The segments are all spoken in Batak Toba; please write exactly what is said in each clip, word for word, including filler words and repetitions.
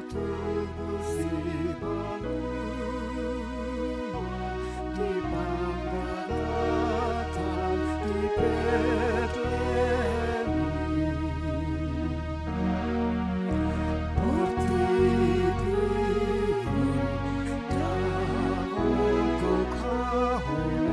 Tubu sibalu di panggalatan di Betlehem. Portibi on dagokok haholomon.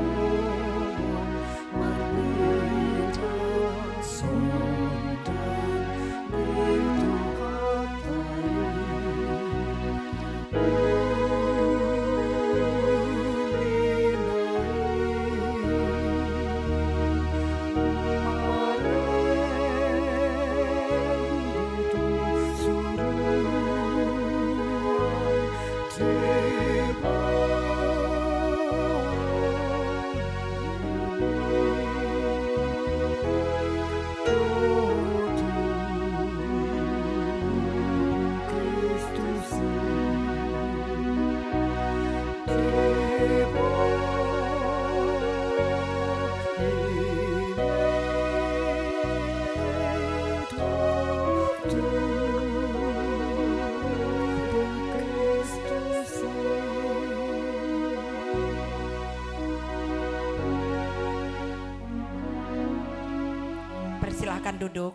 Persilahkan duduk.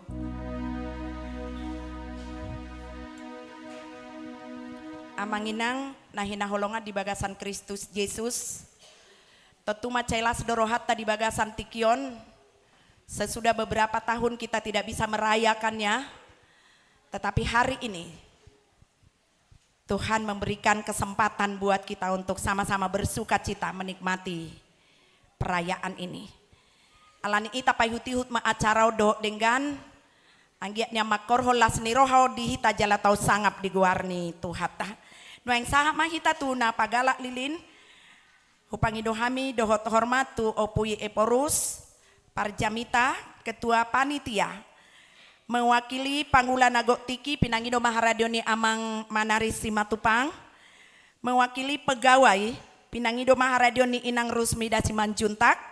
Amang inang na hinaholongan di bagasan Kristus Jesus, tontu mansai las do rohanta di bagasan tingki on. Sesudah beberapa tahun kita tidak bisa merayakannya, tetapi hari ini Tuhan memberikan kesempatan buat kita untuk sama-sama bersukacita menikmati perayaan ini. Alani i tapaihut-ihut ma acara on dohot denggan, anggiat nian mangkorhon las ni roha on di hita jala tau sangap di goar ni Tuhanta. Nuaeng sahat ma hita tu na pagalak lilin. Hupangido hami dohot hormat tu Ompu i Ephorus Parjamita, ketua panitia. Mewakili pangula na gok tingki, pinangido ma haradeon ni Amang Manari Simatupang. Mewakili pegawai, pinangido ma haradeon ni Inang Rusmida Simanjuntak.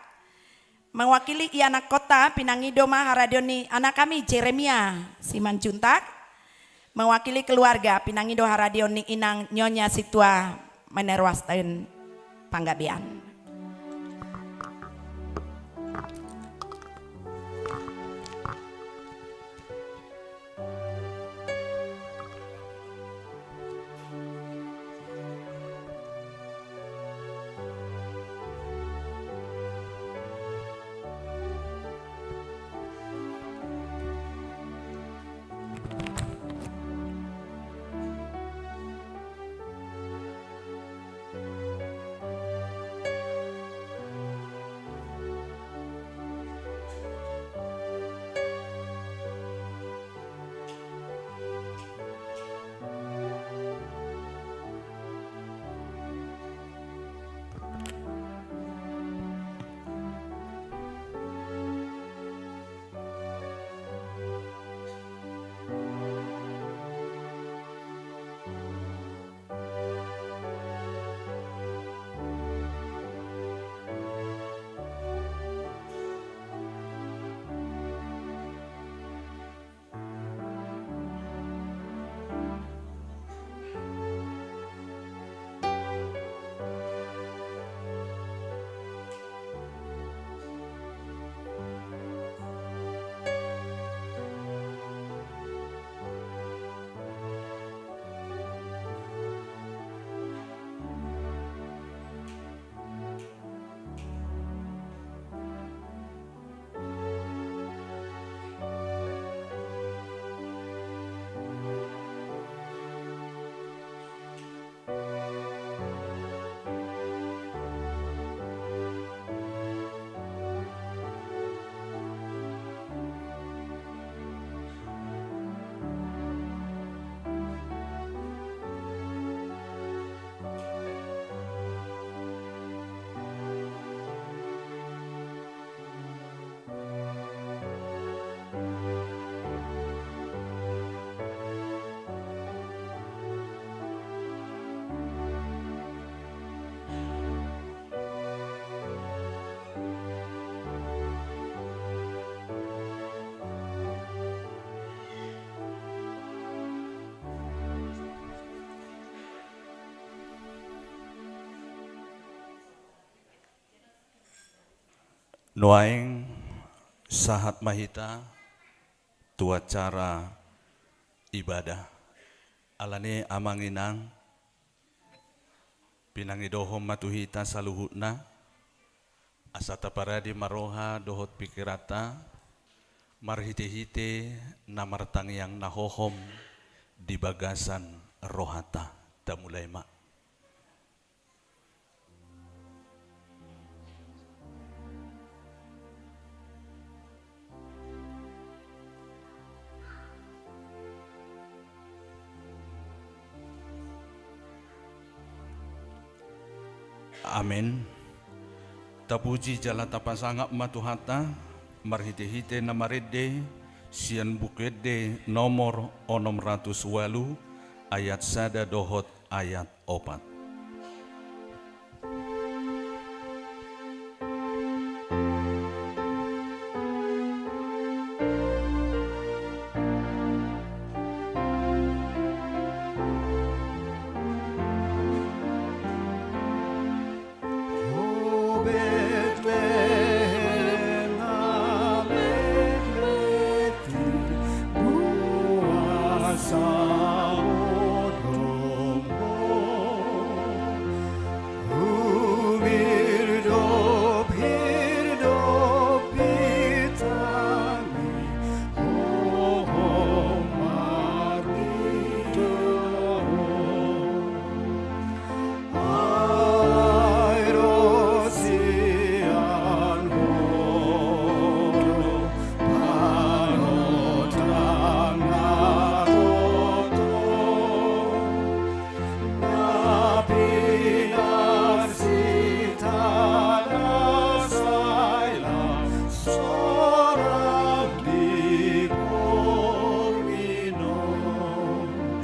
Mewakili ianakhonta, pinangido ma haradeon ni anakhami Jeremia Simanjuntak. Mewakili keluarga, pinangido haradeon ni Inang Nyonya Situa Menerwasten Panggabean. Nuaeng sahat ma hita tu acara ibadah. Alani i amang inang, pinangidohon ma tu hita saluhutna, asa taparade ma roha dohot pingkiranta, marhitehite na martangiang na hohom di bagasan rohanta. Tamulai ma. Amen. Tapuji jala tapasangap ma Tuhanta, marhitehite na marende sian Buku Ende nomor onom ratus ualu, ayat sada dohot ayat opat.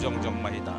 Jongjong ma hita.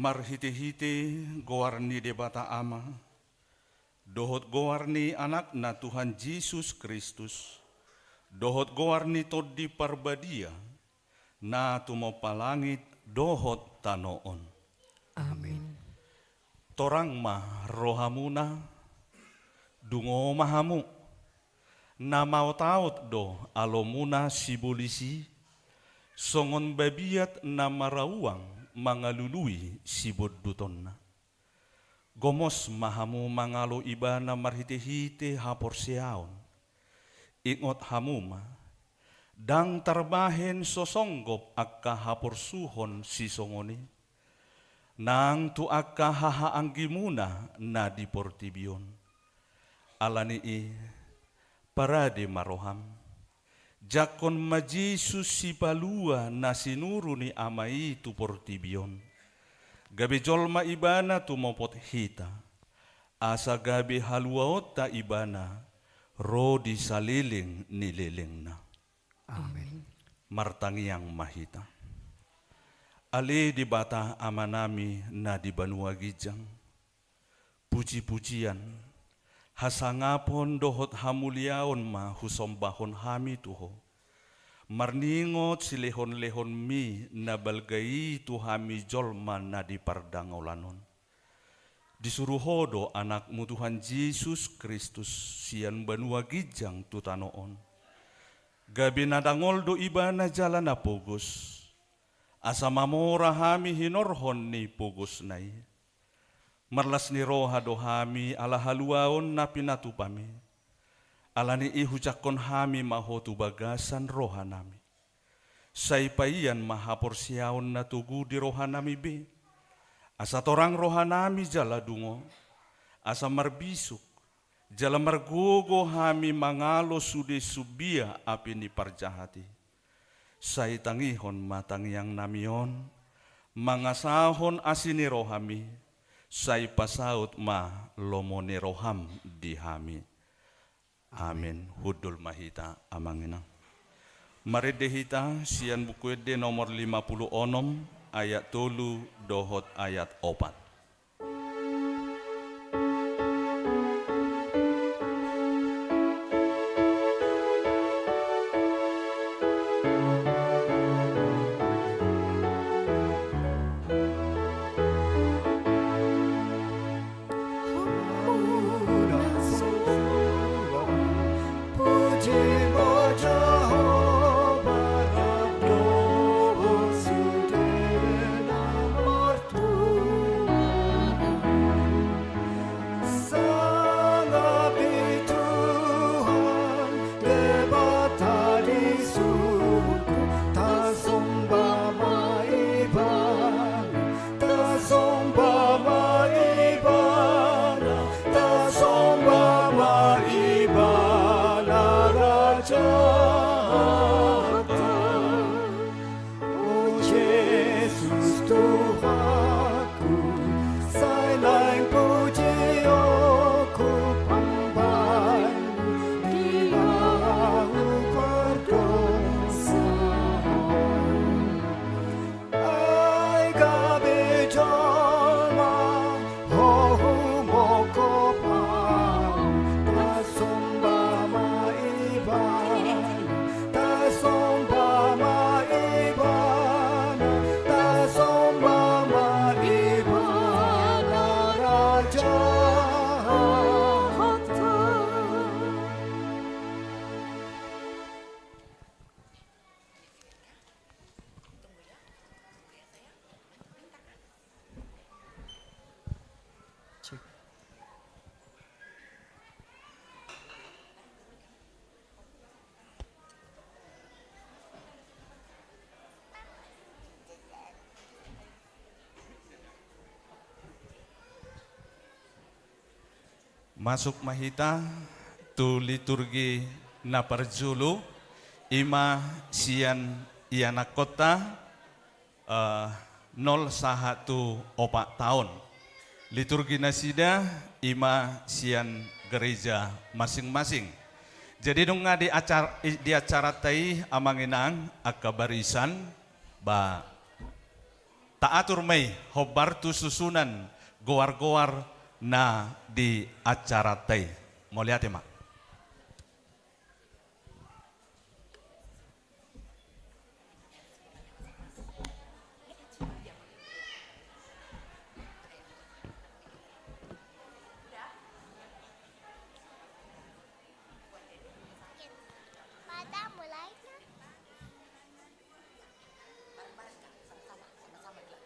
Marhitehite goar ni Debata Ama, dohot goar ni Anakna Tuhan Jesus Kristus, dohot goar ni Tondi Parbadia, na tumompa langit dohot tano on. Amen. Torang ma rohamuna, dungo ma hamu. Na maotaot do alomuna sibolis i, songon babiat na marauang mangalului sibondutonna. Gomos ma hamu mangalo Ibana marhitehite haporseaon. Ingot hamu ma, ndang tarbahen so songgop angka haporsuhon sisongon i, nang tu angka hahaanggimuna na di portibi on. Alani i, parade ma roham, jangkon ma Jesus Sipalua na sinuru ni Ama i tu portibi on. Gabe jolma Ibana tumopot hita, asa gabe haluaonta Ibana ro di saleleng ni lelengna. Amen. Martangiang ma hita. Ale Debata Amanami na di banua ginjang, pujipujian, hasangapon dohot hamuliaon ma husombahon hami tu Ho, marningot silehonlehonmi na balga i tu hami jolma na di pardangolan on. Disuru Ho do Anakmu Tuhan Jesus Kristus sian banua ginjang tu tano on. Gabe na dangol do Ibana jala na pogos, asa mamora hami hinorhon ni pogosna i. Marlas ni roha do hami ala haluaon na pinatupami. Alani i hujangkon hami ma Ho tu bagasan rohanami. Sai paian ma haporseaon na togu di rohanami be. Asa torang rohanami jala dungo, asa marbisuk, jala margogo hami mangalo sude sumbia api ni parjahat i. Sai tangihon ma tangiangnami on, mangasahon asi ni rohami, sai pasaut ma lomo ni roham di hami. Amin. Hundul ma hita, amang inang. Marende hita sian Buku Ende nomor lima pulu onom, ayat tolu dohot ayat opat. Sangapi Tuhan, Debata di surgo, tasomba ma Ibana, tasomba ma Ibana, tasomba ma Ibana, Rajanta. O Jesus Tuhanku, sai naeng pujionku pambahenmu di ahu pardosa. Ai gabe jolma Ho humongkop ahu, tasomba ma Ibana, tasomba ma Ibana, tasomba ma Ibana, Rajanta. Masuk ma hita tu liturgi na parjolo, i ma sian ianakkonta, eh, nol sahat tu opat taon. Liturgi nasida i ma sian gereja masing-masing. Jadi nunga di acar-, i-, di acaranta i, amang inang, angka barisan, ba, taatur ma i hombar tu susunan goar-goar na di acaranta i. Mauliate ma. Pada mulanya. Pada mulanya Allah menciptakan.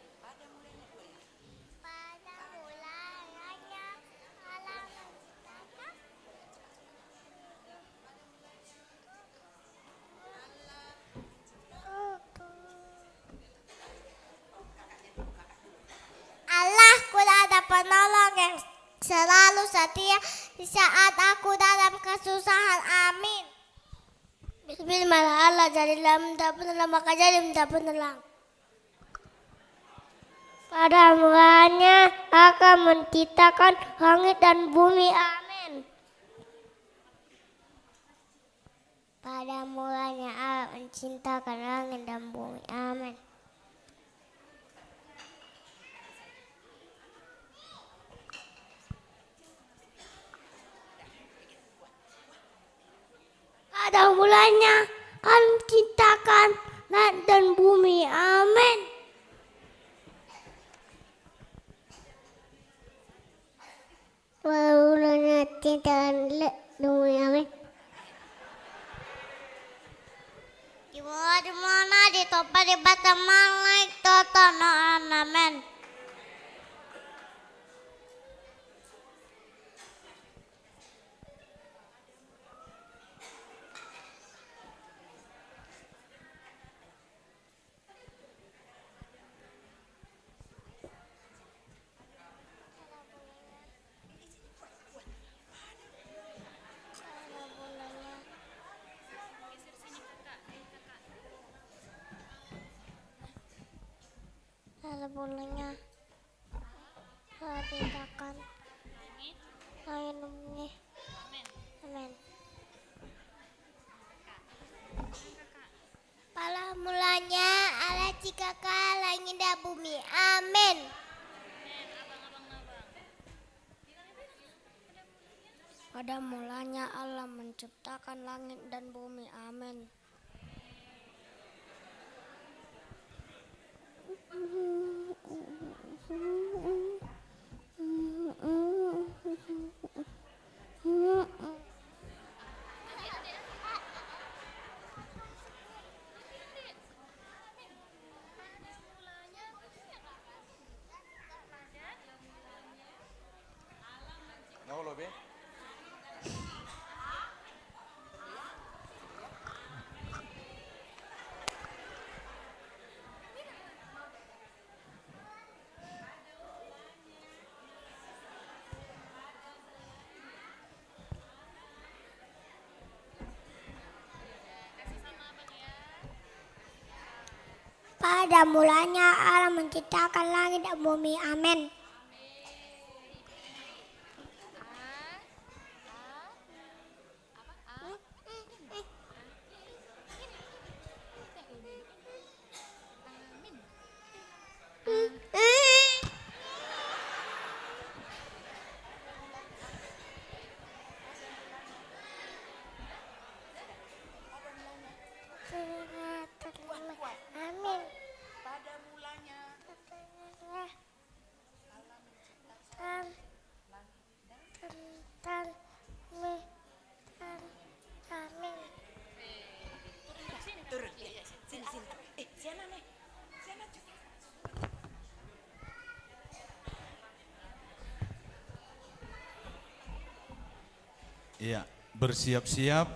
Allahku dan penolong yang selalu setia di saat aku dalam kesusahan. Amin. Bismillah, Allah jadi lam, tak pernah lama jadi, tak pernah lang. Pada mulanya akan menciptakan langit dan bumi. Amin. Pada mulanya Allah menciptakan langit dan bumi. Amin. Pada mulanya Allah menciptakan langit dan bumi. Amin. Pada mulanya Allah menciptakan langit dan bumi. Amin. Di mulana, di topa, di bata, manglaik toto. Amin. Pada mulanya Allah menciptakan langit dan bumi. Amin. Pada mulanya Allah ciptakan langit dan bumi. Amin. Pada mulanya Allah menciptakan langit dan bumi. Amin. Pada mulanya Allah menciptakan langit dan bumi. Amin. Amin. Pada mulanya. Amin. Turun, sini, sini. Eh, siapa nih? Siapa juga? Iya, bersiap-siap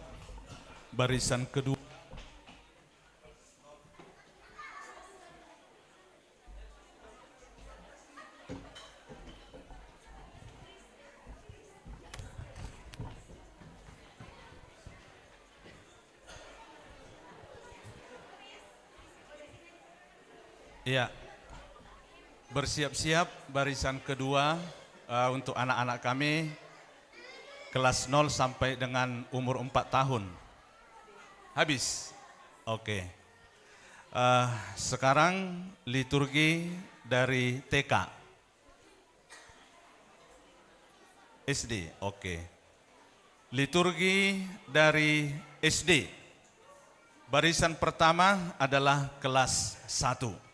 barisan kedua. Iya. Bersiap-siap barisan kedua, eh, untuk anak-anak kami kelas nol sampai dengan umur empat tahun. Habis? Oke. Eh, sekarang liturgi dari T K. S D, oke. Liturgi dari S D. Barisan pertama adalah kelas satu.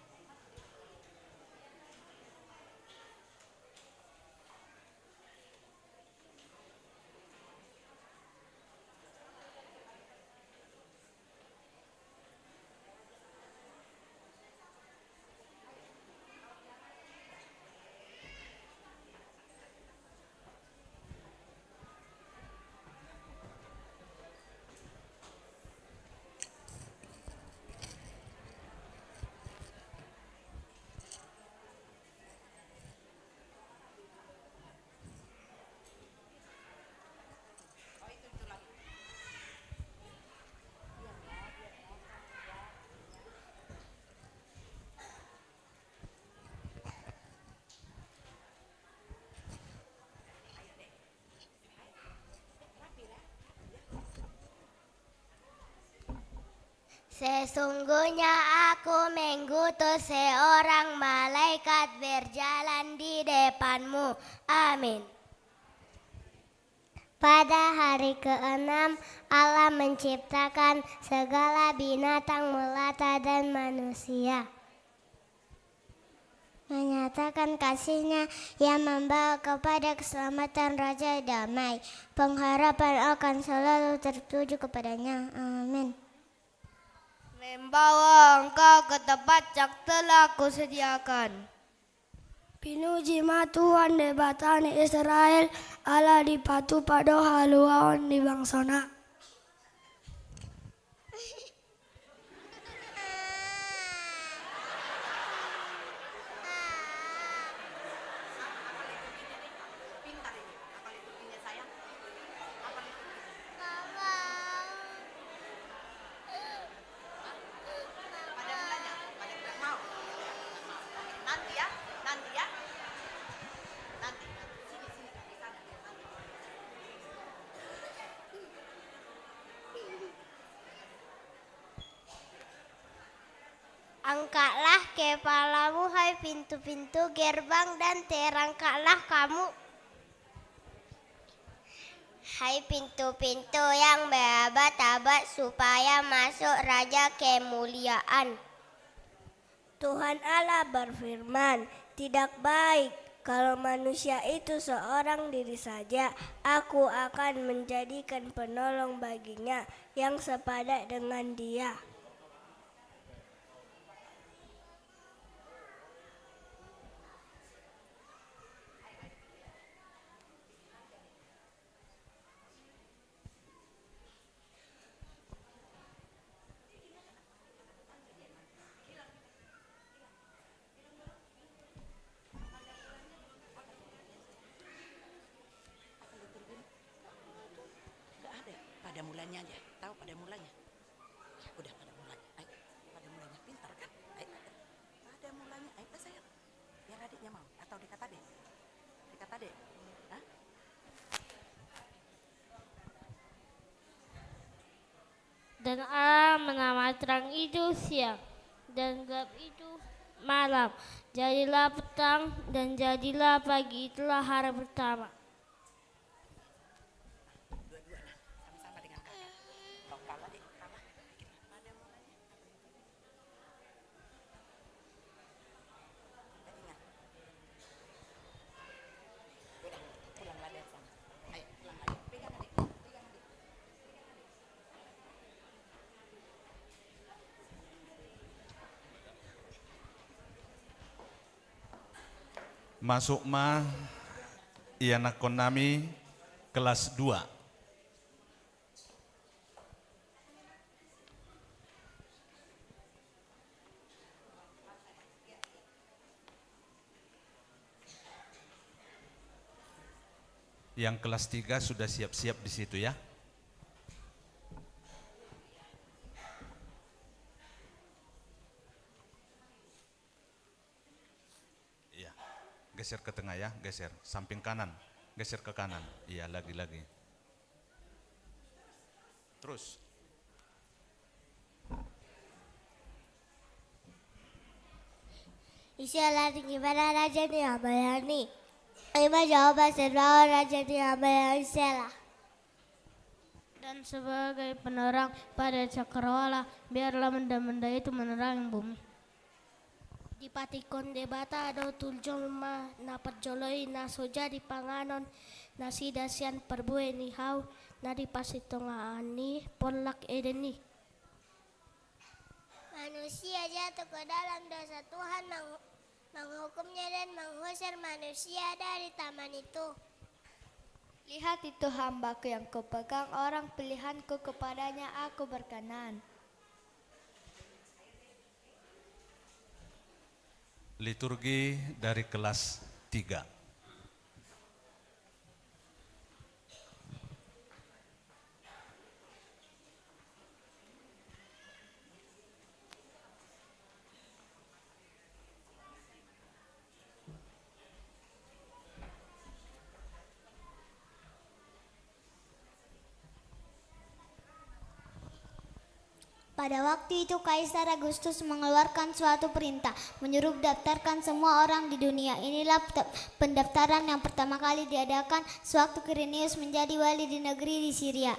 Sesungguhnya aku mengutus seorang malaikat berjalan di depanmu. Amin. Pada hari keenam, Allah menciptakan segala binatang melata dan manusia. Menyatakan kasih-Nya, Ia membawa kepada keselamatan Raja Damai. Pengharapan akan selalu tertuju kepada-Nya. Amin. Membawa engkau ke tempat yang telah Kusediakan. Pinuji ma Tuhan Debata ni Israel, ala dipatupa do haluaon ni bangso-Na. Angkatlah kepalamu, hai pintu-pintu gerbang, dan terangkanlah kamu, hai pintu-pintu yang berabad-abad, supaya masuk Raja kemuliaan. Tuhan Allah berfirman, "Tidak baik kalau manusia itu seorang diri saja. Aku akan menjadikan penolong baginya yang sepadan dengan dia." Nggak ada. Pada mulanya aja. Tahu pada mulanya? Ya, udah pada mulanya. Ayo, pada mulanya. Pintar kan? Ayo, pada mulanya. Ayo, Pak Sayang. Biar adiknya mau. Atau dikata deh. Dikata deh. Hah? Dan Allah menamai terang itu siang, dan gelap itu malam. Jadilah petang, dan jadilah pagi, itulah hari pertama. Dua-dua lah, sama-sama dengan kakak. Lokal aja, sama. Bikin apa namanya? Masuk ma ianakkon nami kelas dua. Yang kelas tiga sudah siap-siap di situ, ya. Iya. Geser ke tengah, ya, geser. Samping kanan. Geser ke kanan. Iya, lagi, lagi. Terus. Ise laho tingki i, Raja ni hambayang i. Ima jawaban sian Raja ni hambayang i, Sela. Dan sebagai penerang pada cakrawala, biarlah benda-benda itu menerangi bumi. Dipatikon Debata do tu jolma na parjolo i na so jadi panganon nasida sian parbue ni hau na di parsitongaan ni porlak Eden i. Manusia jatuh ke dalam dosa, Tuhan meng-, menghukumnya dan mengusir manusia dari taman itu. Lihat itu hamba-Ku yang Kupegang, orang pilihan-Ku, kepadanya Aku berkenan. Liturgi dari kelas tiga. Pada waktu itu Kaisar Agustus mengeluarkan suatu perintah, menyuruh daftarkan semua orang di dunia. Inilah peta-, pendaftaran yang pertama kali diadakan sewaktu Kirinius menjadi wali di negeri di Siria.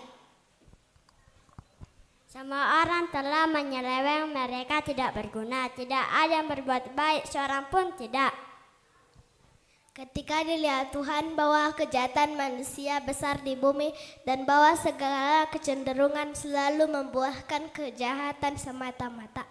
Semua orang telah menyeleweng, mereka tidak berguna, tidak ada yang berbuat baik, seorang pun tidak. Ketika dilihat Tuhan bahwa kejahatan manusia besar di bumi dan bahwa segala kecenderungan selalu membuahkan kejahatan semata-mata.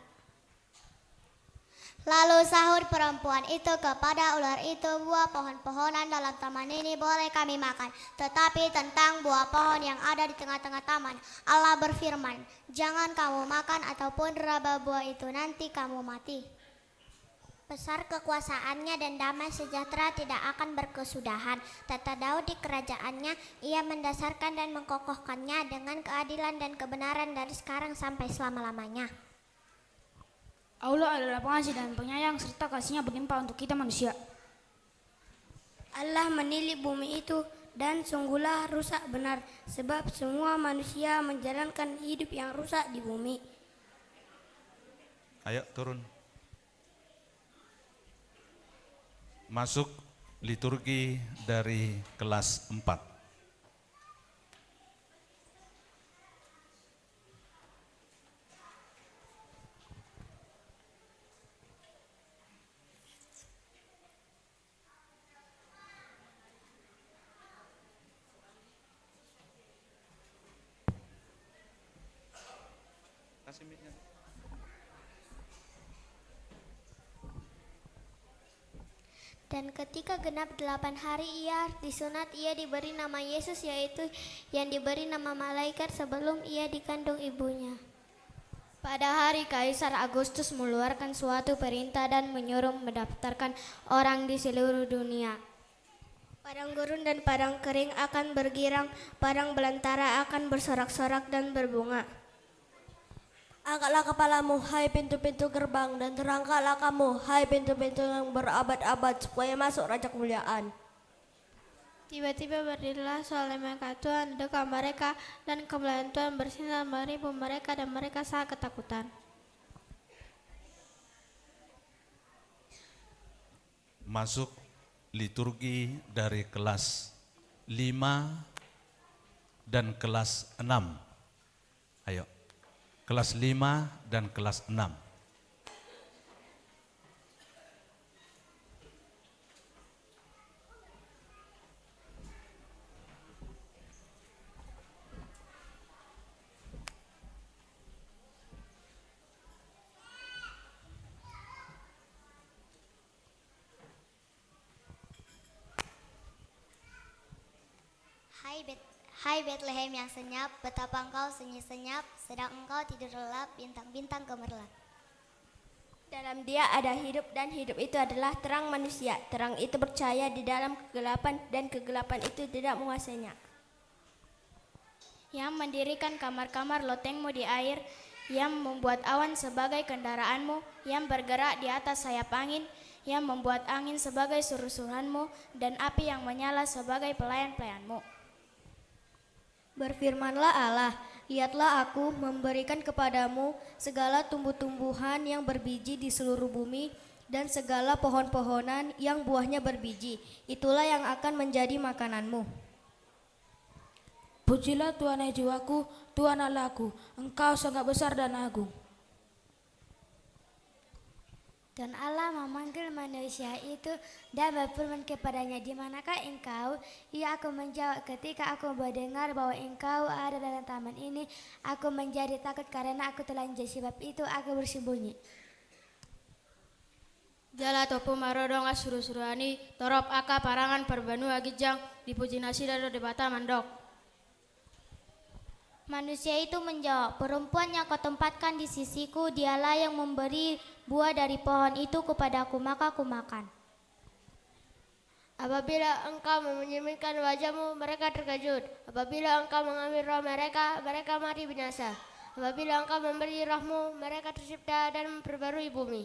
Lalu sahut perempuan itu kepada ular itu, "Buah pohon-pohonan dalam taman ini boleh kami makan, tetapi tentang buah pohon yang ada di tengah-tengah taman, Allah berfirman, 'Jangan kamu makan ataupun raba buah itu, nanti kamu mati.'" Besar kekuasaannya dan damai sejahtera tidak akan berkesudahan. Tahta Daud di kerajaannya, ia mendasarkan dan mengkokohkannya dengan keadilan dan kebenaran dari sekarang sampai selama-lamanya. Allah adalah pengasih dan penyayang, serta kasih-Nya berlimpah untuk kita manusia. Allah menilik bumi itu, dan sungguhlah rusak benar, sebab semua manusia menjalankan hidup yang rusak di bumi. Ayo, turun. Masuk liturgi dari kelas empat. Dan ketika genap delapan hari ia disunat, ia diberi nama Yesus, yaitu yang diberi nama malaikat sebelum ia dikandung ibunya. Pada hari Kaisar Agustus mengeluarkan suatu perintah dan menyuruh mendaftarkan orang di seluruh dunia. Padang gurun dan padang kering akan bergirang, padang belantara akan bersorak-sorak dan berbunga. Angkatlah kepalamu, hai pintu-pintu gerbang, dan terangkatlah kamu, hai pintu-pintu yang berabad-abad, supaya masuk raja kemuliaan. Tiba-tiba berdirilah suara malaikat Tuhan di dekat mereka, dan kemuliaan Tuhan bersinar meliputi mereka, dan mereka sangat ketakutan. Masuk liturgi dari kelas lima dan kelas enam. Ayo, kelas lima dan kelas enam. Hai Bet-, hai Betlehem yang senyap, betapa engkau sunyi senyap, sedang engkau tidur lelap, bintang-bintang gemerlap. Dalam Dia ada hidup, dan hidup itu adalah terang manusia. Terang itu bercahaya di dalam kegelapan, dan kegelapan itu tidak menguasainya. Yang mendirikan kamar-kamar lotengmu di air, yang membuat awan sebagai kendaraanmu, yang bergerak di atas sayap angin, yang membuat angin sebagai suruh-suruhanmu, dan api yang menyala sebagai pelayan-pelayanmu. Berfirmanlah Allah, "Lihatlah, Aku memberikan kepadamu segala tumbuh-tumbuhan yang berbiji di seluruh bumi, dan segala pohon-pohonan yang buahnya berbiji. Itulah yang akan menjadi makananmu." Pujilah Tuhan, hai jiwaku, Tuhan Allahku, Engkau sangat besar dan agung. Dan Allah memanggil manusia itu dan berfirman kepadanya, "Di manakah engkau?" Ia akan menjawab, "Ketika aku mendengar bahwa engkau ada dalam taman ini, aku menjadi takut karena aku telanjang. Sebab itu aku bersembunyi." Jala tompu ma ro dongan suruh-suruhan i, torop angka parangan parbanua ginjang, dipuji nasida do Debata mandok. Manusia itu menjawab, "Perempuan yang kau tempatkan di sisiku, dialah yang memberi buah dari pohon itu kepadaku, maka kumakan." Apabila engkau menyemmitkan wajahmu, mereka terkejut. Apabila engkau mengambil roh mereka, mereka mati binasa. Apabila engkau memberi rohmu, mereka tercipta dan memperbarui bumi.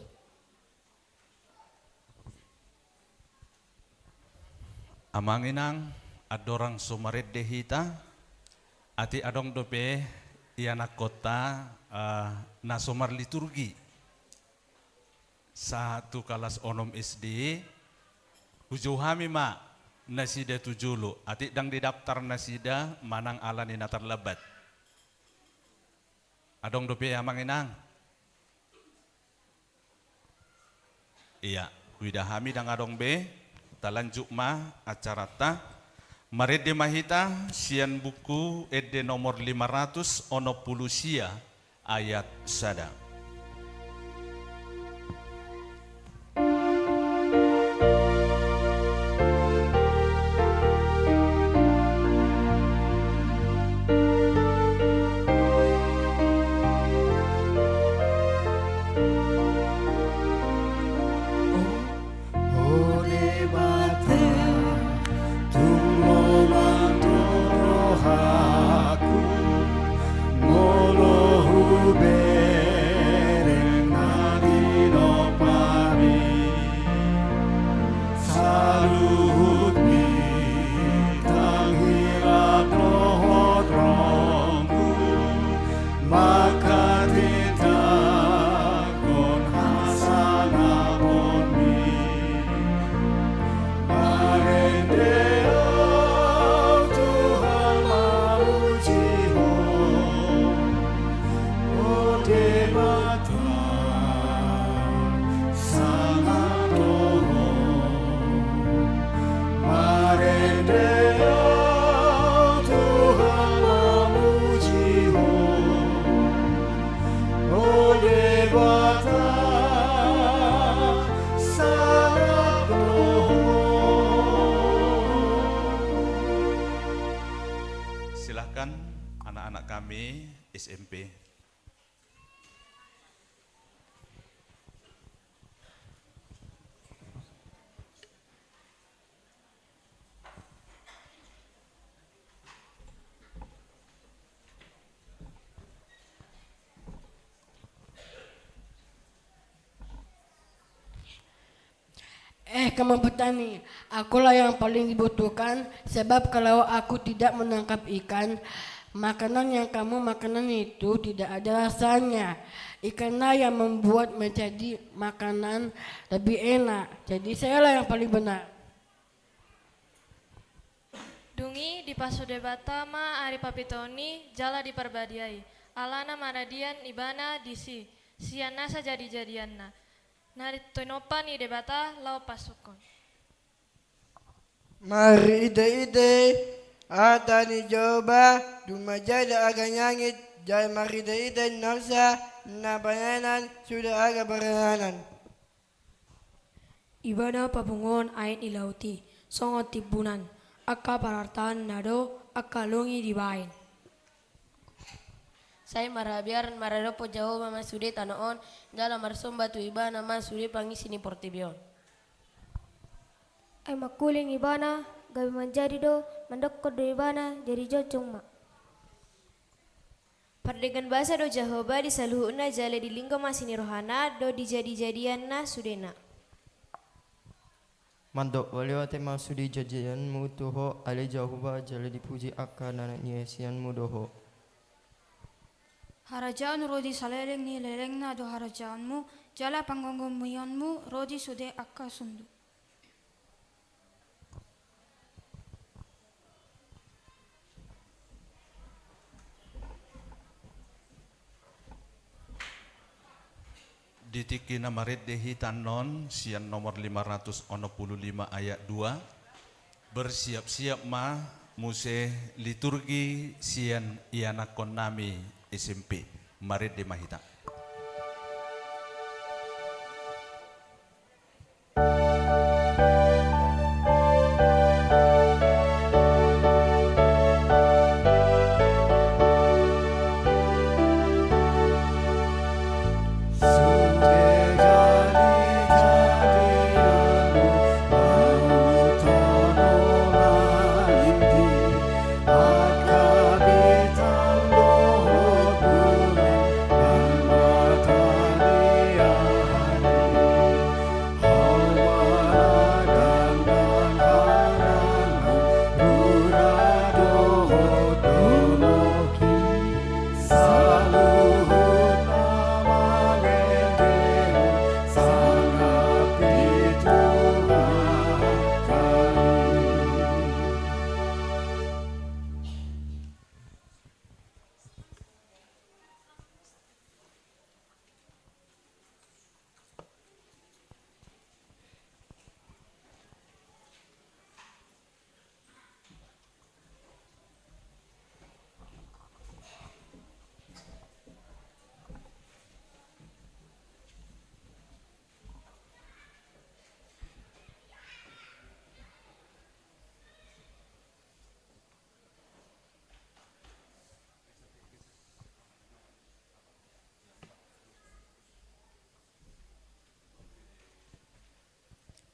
Amang inang, andorang so marende hita, atik adong dope ianakkonta, eh, na so marliturgi. Sahat tu kalas onom S D, hujou hami ma nasida tu jolo, atik ndang didaftar nasida manang ala ni na tarlambat. Adong dope, amang inang? Ia, huida hami ndang adong be, talanjut ma acaranta. Marende ma hita sian buku ende nomor lima ratus onom pulu sia, ayat sada. O Debata, tung lomang do rohangku, molo hubege Nami S M P. Eh, kamu petani, akulah yang paling dibutuhkan, sebab kalau aku tidak menangkap ikan, makanan yang kamu makanan itu tidak ada rasanya. Ikanlah yang membuat menjadi makanan lebih enak. Jadi sayalah yang paling benar. Dung i dipasu Debata ma ari papitoon i jala diparbadiai, alana maradian ibana disi, sian nasa jadijadianna. Na tinompa ni Debata laho pasungkun. Marhitehite hata ni Jahowa, dung manjadi aga ni langit, jala marhitehite ni narosa na panaenan sude aga paraenan. Ibana papunguhon aek ni laut i songon timpunan, angka parartaanna do angka longi dibaen. Sai marhabiaran maradophon Jahowa ma sude tano on, jala marsomba tu ibana ma sude pangisi ni portibi on. Ai mangkuling ibana, gabe manjadi do, mandokkon do ibana, jadi jongjong ma. Pardenggan basa do Jahowa di saluhutna, jala dilinggo ma asi ni rohana do di jadijadianna sudena. Mandok mauliate ma sude jadijadianmu tu Ho, ale Jahowa, jala dipuji angka na niasianmu do Ho. Harajaon ro di saleleng ni lelengna do harajaonmu, jala panggomgomionmu ro di sude angka sundut. Di tingki na marende hita annon sian nomor lima ratus onom pulu lima ayat dua, bersiap-siap ma muse liturgi sian ianakkon nami S M P. Marende ma hita.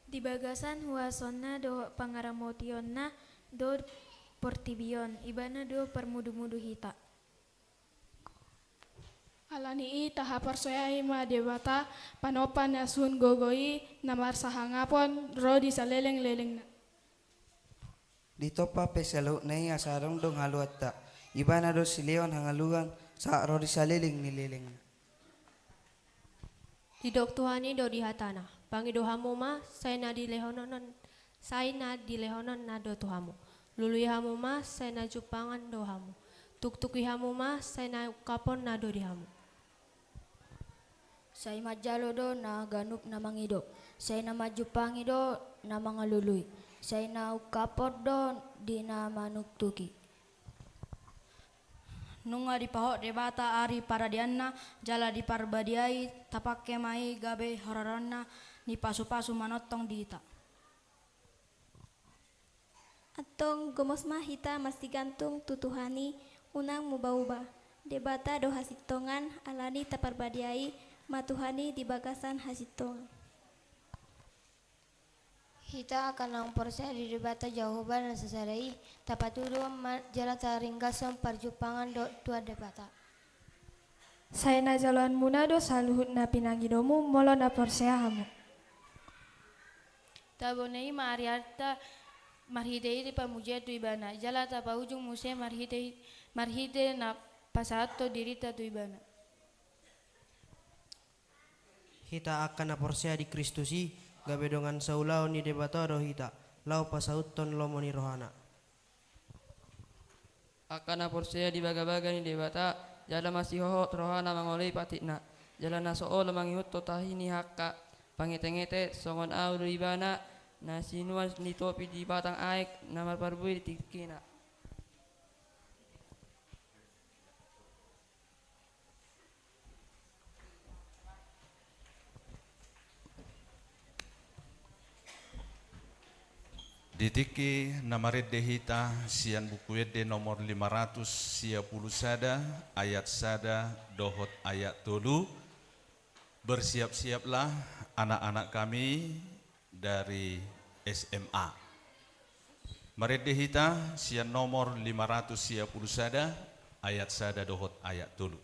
Di bagasan huasonna dohot pangaramotionna do portibi on, ibana do parmudumudu hita. Ala ni i tahaporseai ma Debata, panompa na sun gogo i na marsahangapon ro di salelenglelengna. Ditompa pe saluhutna i asa adong do haluanta, ibana do silehon hangoluan sahat ro di saleleng ni lelengna. Didok Tuhan i do di hatana, pangido hamu ma, sai na dilehonon, sai na dilehononna do tu hamu. Lului hamu ma, sai na jumpangan do hamu. Tuktuki hamu ma, sai na ungkaponna do di hamu. Sai manjalo do na ganup na mangido, sai na manjumpangi do na mangalului, sai na ungkapon do di na manuktuki. Nunga dipahot Debata ari paradianna, jala diparbadiai, tapangke ma i gabe haroroanna ni pasupasu manongtong di hita. Antong gomos ma hita masigantung tu Tuhan i, unang mubaubah. Debata do hasintongan, alani taparbadiai ma Tuhan i di bagasan hasintongan. Hita angka na porsea di Debata Jahowa na sasada i, tapatudu ma jala taringgashon parjumpangan dohot Tuhan Debata. Sai na jaloonmuna do saluhut na pinangidomu molo na porsea hamu. Tabonei ma ariarta marhitehite pamujian tu Ibana, jala tapaujung muse marhite, marhite na pasahathon dirita tu Ibana. Hita angka na porsea di Kristus i, gabe dongan saulaon ni Debata do hita, laho pasauthon lomo ni rohana. Angka na porsea di bagabaga ni Debata, jala masihohot rohana mangoloi patikna, jala na so olo mangihuthon tahi ni angka pangetengete, songon ahu do Ibana, na sinuan ni topi di batang aek, na marparbue di tingkina. Di tingki na marende hita sian Buku Ende nomor lima ratus sia pulu sada, ayat sada dohot ayat tolu, bersiap-siaplah anak-anak kami dari S M A. Marende hita sian nomor lima ratus sia pulu sada, ayat sada dohot ayat tolu.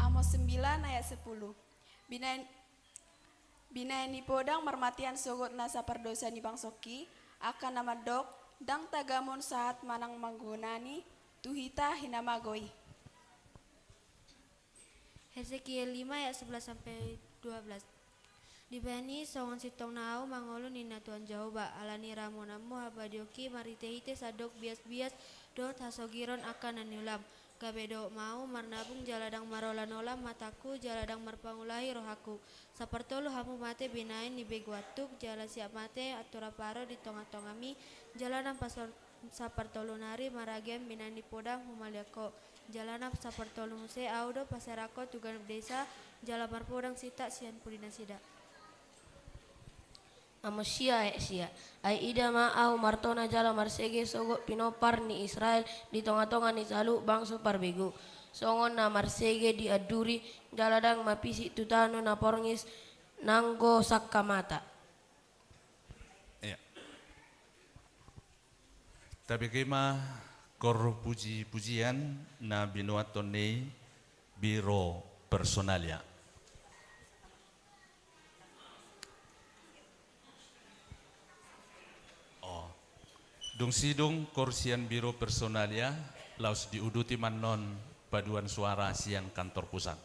Amos sembilan ayat sepuluh. Binaen, binaen ni podang marmatean sogot na sapardosa ni bangsongki, angka na mandok, ndang tagamon sahat manang manggonani, tu hita hinamago i. Hesekiel lima ayat sebelas sampai dua belas. Dibahen i songon sintongna ahu mangolu ninna Tuhan Jahowa, alani ramonanmu habadeonki marhitehite sandok biasbias dohot hasogiron angka na niulam. Gabe dohot ma ahu marnabung jala ndang marolanola matangku jala ndang marpangulahi rohangku. Sapartolu hamu mate binaen ni begu antuk, jala siap mate anturan paro di tongatongami, jala ndang pasor-, sapartolu nari maragean binaen ni podang humaliang ho, jala ndang sapartolu muse ahu do paserang ho tu ganup desa, jala marpodang sintak sian pudinasida. Amos sia ayat sia. Ai ida ma ahu martona jala marsege sogot pinompar ni Israel di tongatonga ni saluhut bangso parbegu, songon na marsege di anduri, jala ndang mapisik tu tano na porngis nanggo sangkamata. Iya. Tabege ma kor pujipujian na binuathon ni Biro Personalia. Dung sidung koor sian Biro Personalia, laos diuduti ma annon paduan suara sian kantor pusat.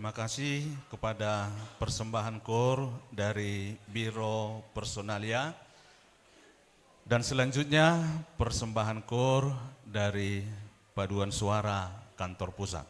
Terima kasih kepada persembahan kor dari Biro Personalia. Dan selanjutnya persembahan kor dari Paduan Suara Kantor Pusat.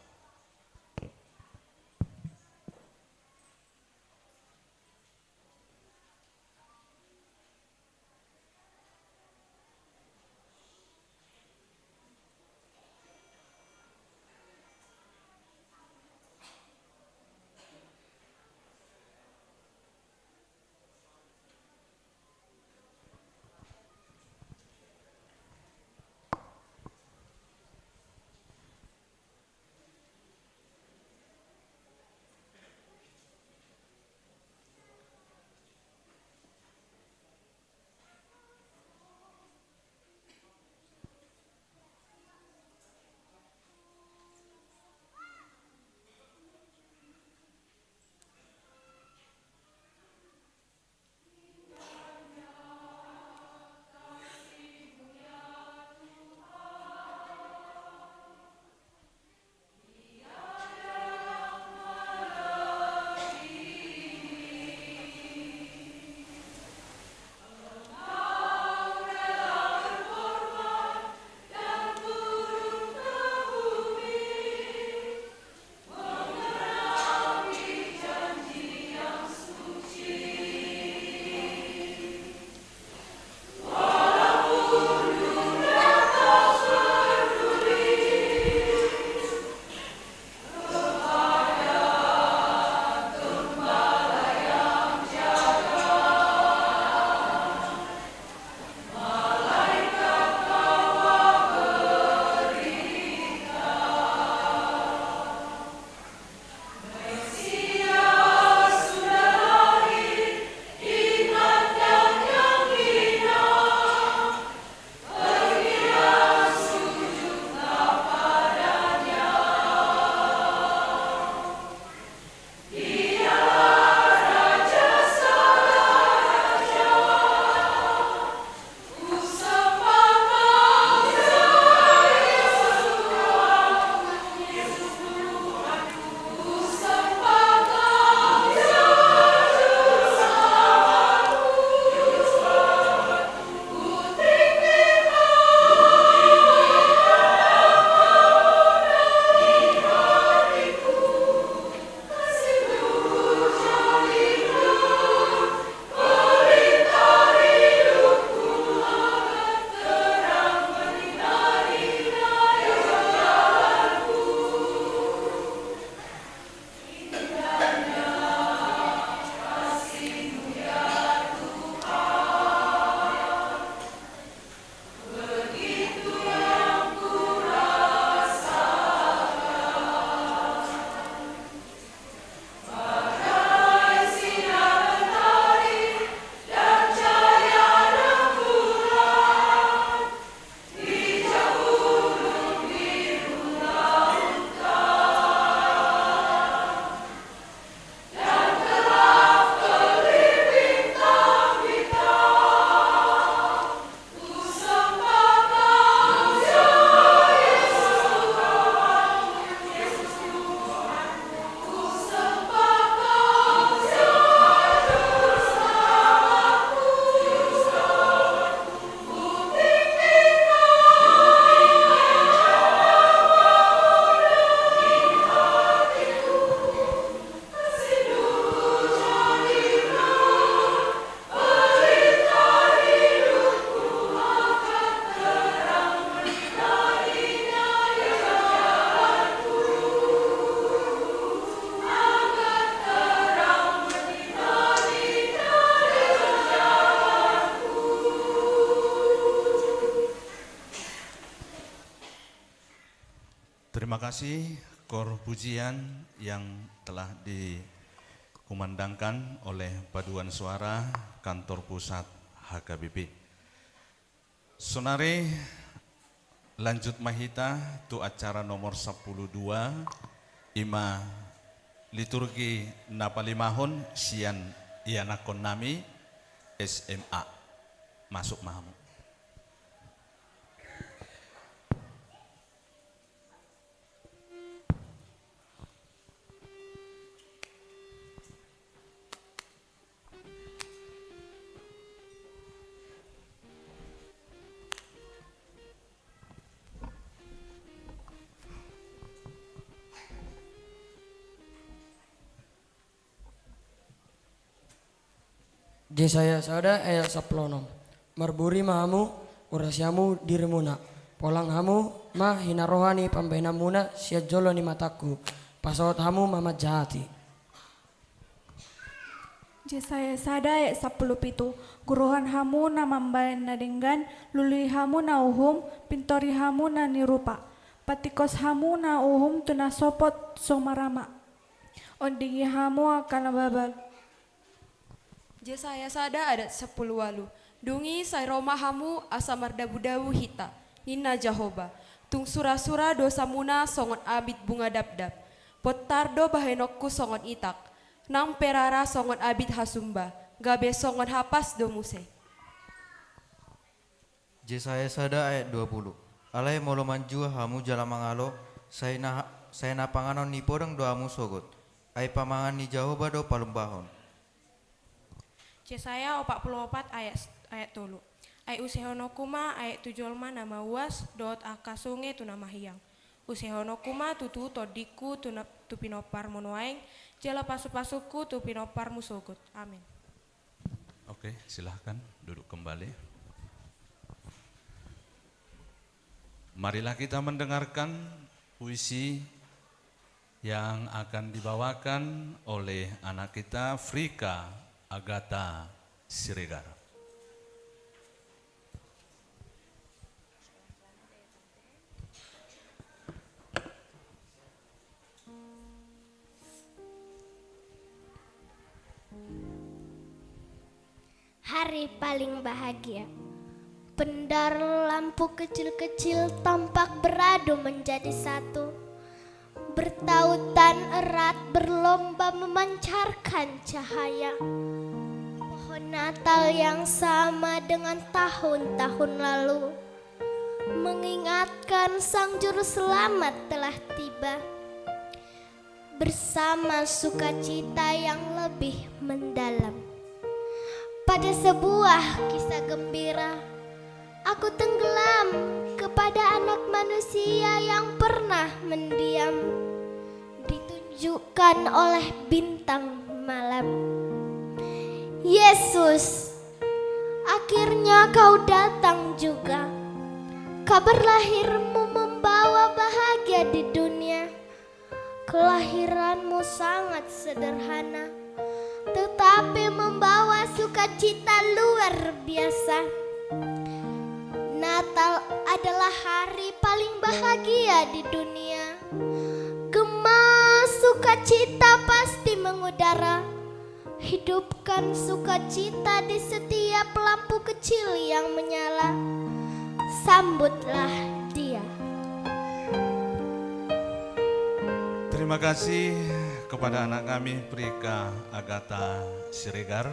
Terima kasih, Kor Pujian yang telah dikumandangkan oleh Paduan Suara Kantor Pusat H K B P. Sonari lanjut ma hita tu acara nomor sampulu dua, i ma liturgi na palimahon sian ianakhonnami S M A. Masuk ma hamu. Jesaya sada ayat sampulu onom. Marburi ma hamu, urasi hamu dirimuna. Polang hamu ma hinaroha ni pambahenanmuna sian jolo ni matangku. Pasaut hamu ma manjahati. Jesaya sada ayat sampulu pitu. Guruhon hamu na mambahen na denggan, lului hamu na uhum, pintori hamu na nirupa. Patingkos hamu na uhum tu na sopot so marama. Ondingi hamu angka na babal. Jesaya sada ayat sampulu ualu. Dung i sai ro ma hamu asa mardabudabu hita, ninna Jahowa. Tung surasura dosamuna songon abit bunga dabdab. Pontar do bahenonku songon itak, nang pe rara songon abit hasumba, gabe songon hapas do muse. Jesaya sada ayat dua pulu. Alai molo manjua hamu jala mangalo, sai na, sai na panganon ni podang do hamu sogot. Ai pamangan ni Jahowa do palumbahon. Jesaya opat pulu opat ayat, ayat tolu. Ai usehononku ma aek tu jolma na mauas, dohot angka sunge tu na mahiang. Usehononku ma tutu tondingku tu na, tu pinomparmu nuaeng, jala pasupasungku tu pinomparmu sogot. Amin. Oke, silahkan duduk kembali. Marilah kita mendengarkan puisi yang akan dibawakan oleh anak kita, Frika Agatha Siregar. Hari paling bahagia. Pendar lampu kecil-kecil tampak beradu menjadi satu. Bertautan erat berlomba memancarkan cahaya. Pohon Natal yang sama dengan tahun-tahun lalu mengingatkan Sang Juru Selamat telah tiba. Bersama sukacita yang lebih mendalam. Pada sebuah kisah gembira, aku tenggelam kepada anak manusia yang pernah mendiam, ditunjukkan oleh bintang malam. Yesus, akhirnya kau datang juga. Kabar lahirmu membawa bahagia di dunia. Kelahiranmu sangat sederhana, tetapi membawa sukacita luar biasa. Natal adalah hari paling bahagia di dunia. Gema sukacita pasti mengudara. Hidupkan sukacita di setiap lampu kecil yang menyala. Sambutlah dia. Terima kasih kepada anak kami, Frika Agatha Siregar.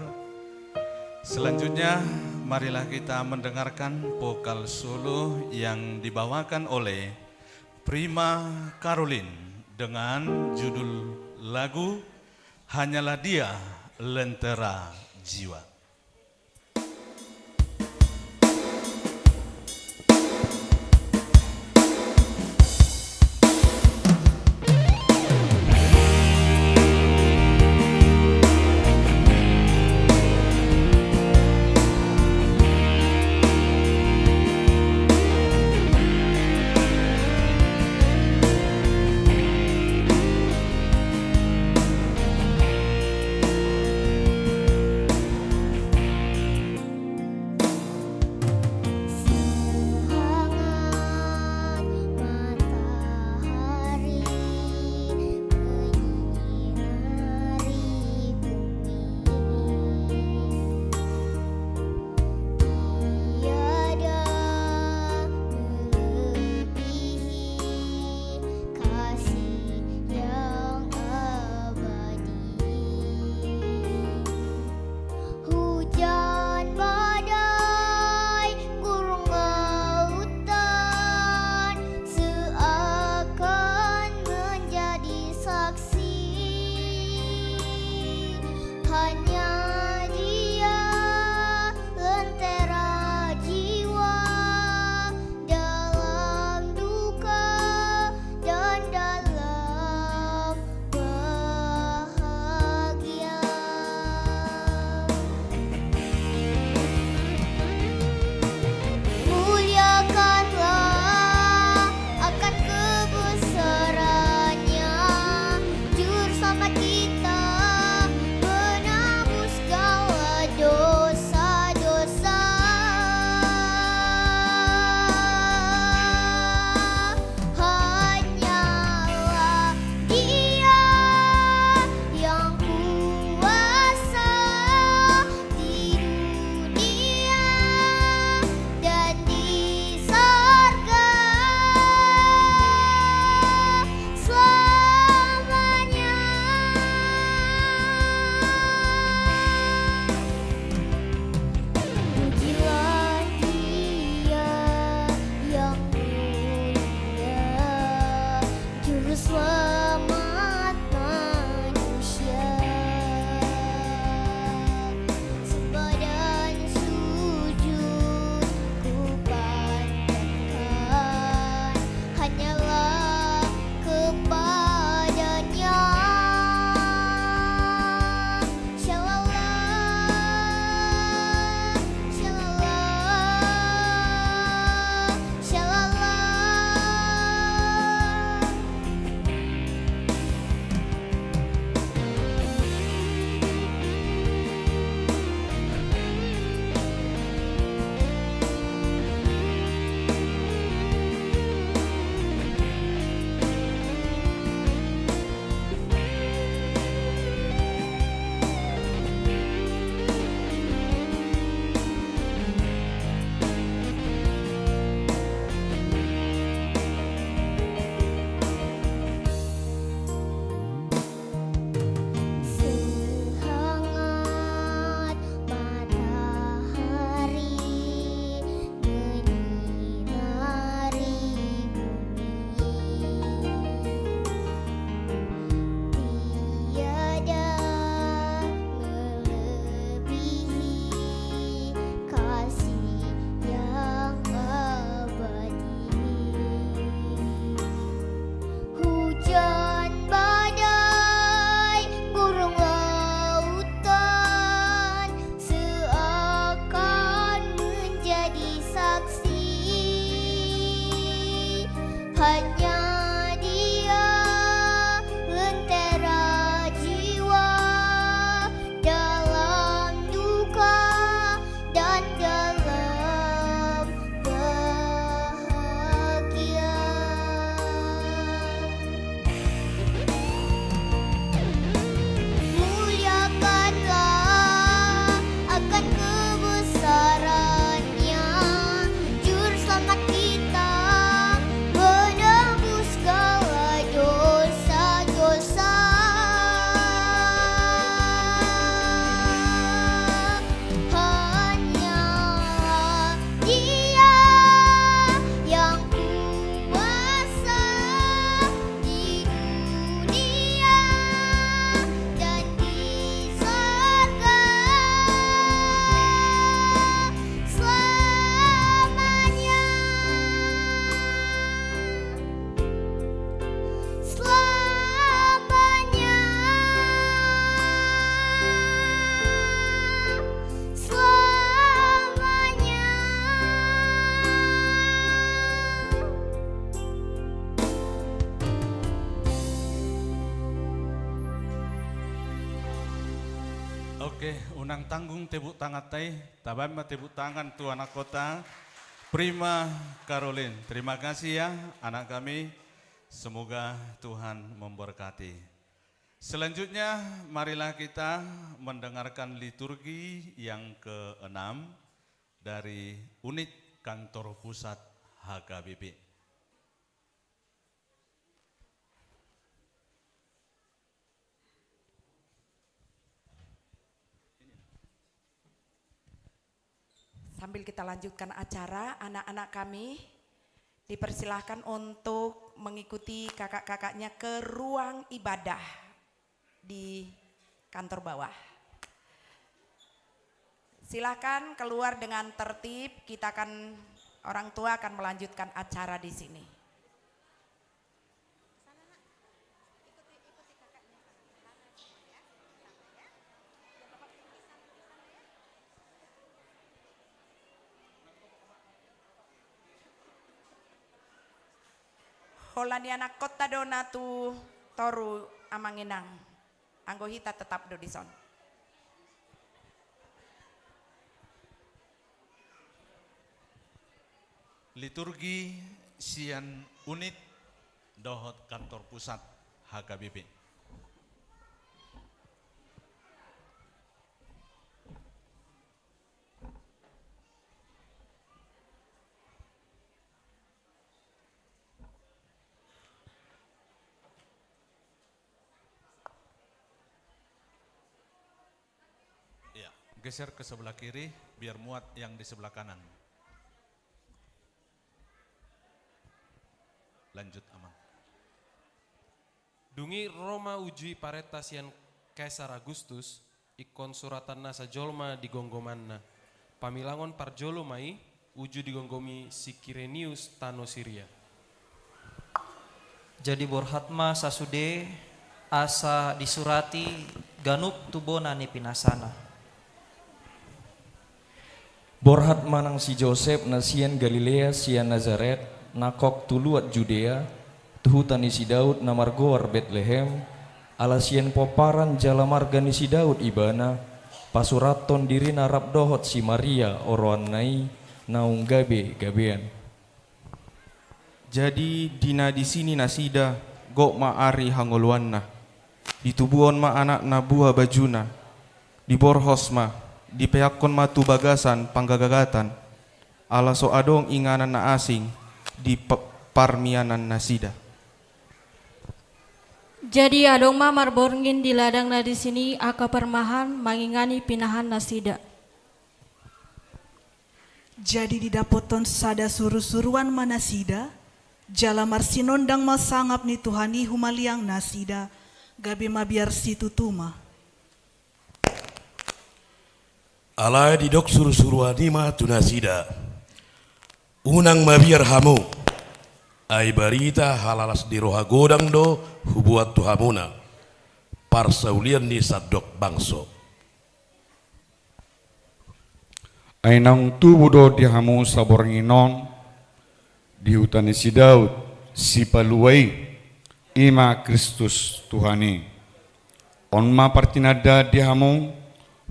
Selanjutnya, marilah kita mendengarkan vokal solo yang dibawakan oleh Prima Caroline dengan judul lagu Hanyalah Dia Lentera Jiwa. Unang tanggung tepuk tanganta i, tabaen ma tepuk tangan tu anakhonta, Prima Caroline. Terima kasih ya, anak kami. Semoga Tuhan memberkati. Selanjutnya, marilah kita mendengarkan liturgi yang keenam dari Unit Kantor Pusat H K B P. Sambil kita lanjutkan acara, anak-anak kami dipersilahkan untuk mengikuti kakak-kakaknya ke ruang ibadah di kantor bawah. Silahkan keluar dengan tertib, kita akan, orang tua akan melanjutkan acara di sini. Holan ni anakhonta do na tu toru, amang inang. Anggo hita tetap do dison. Liturgi sian Unit dohot Kantor Pusat H K B P. Iya, geser ke sebelah kiri, biar muat yang di sebelah kanan. Lanjut, Amang. Dung i ro ma uju i parenta sian Kaisar Agustus, ingkon suratanna sajolma di gomgomanna. Pamilangon parjolo ma i, uju digomgomi si Kirenius tano Siria. Jadi borhat ma sasude asa disurati ganup tu bona ni pinasana. Borhat ma nang si Josep na sian Galilea sian Nasaret, na gok tu luat Judea, tu huta ni si Daud na margoar Betlehem, ala sian pomparan jala marga ni si Daud ibana, pasurathon dirina rap dohot si Maria oroanna i, naung gabe gabean. Jadi di na disi ni nasida, gok ma ari hangoluanna. Ditubuhon ma anakna buha bajuna. Diborhos ma, dipeakkon ma tu bagasan panggagagatan, ala so adong inganan na asing di pa-, parmianan nasida. Jadi adong ma marborngin di ladang na disi ni angka parmahan mangingani pinahan nasida. Jadi didapothon sada surusuruan ma nasida, jala marsinondang ma sangap ni Tuhan i humaliang nasida, gabe mabiar situtu ma. Alai didok surusuruan i ma tu nasida: Unang mabiar hamu, ai barita halalas ni roha godang do hubuat tu hamuna, parsaulian ni sandok bangso. Ai naung tubu do di hamu saborngin on di huta ni si Daud, Sipalua i, i ma Kristus Tuhan i. On ma partinandaan di hamu,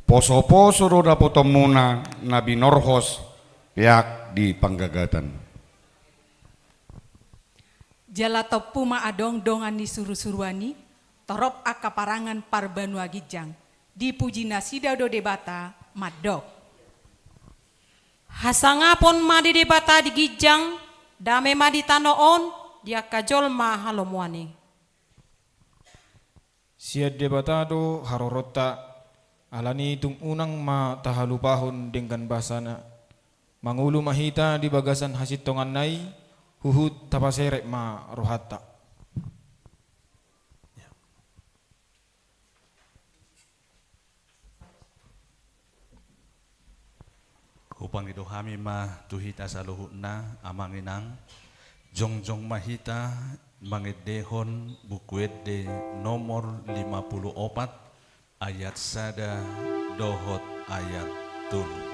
posoposo do dapotonmuna na binorhos peak di panggagatan. Jala tompu ma adong dongan ni surusuruan i, torop angka parangan parbanua ginjang, dipuji nasida do Debata, mandok: Hasangapon ma di Debata di ginjang, dame ma di tano on, di angka jolma halomoan i. Sian Debata do haroronta, alani tung unang ma tahalupahon denggan basana. Mangolu ma hita di bagasan hasintonganna i, huhut tapaserep ma rohanta. Hupangido hami ma tu hita saluhutna, amang inang, jongjong ma hita mangendehon Buku Ende nomor lima puluh opat, ayat sada dohot ayat tolu.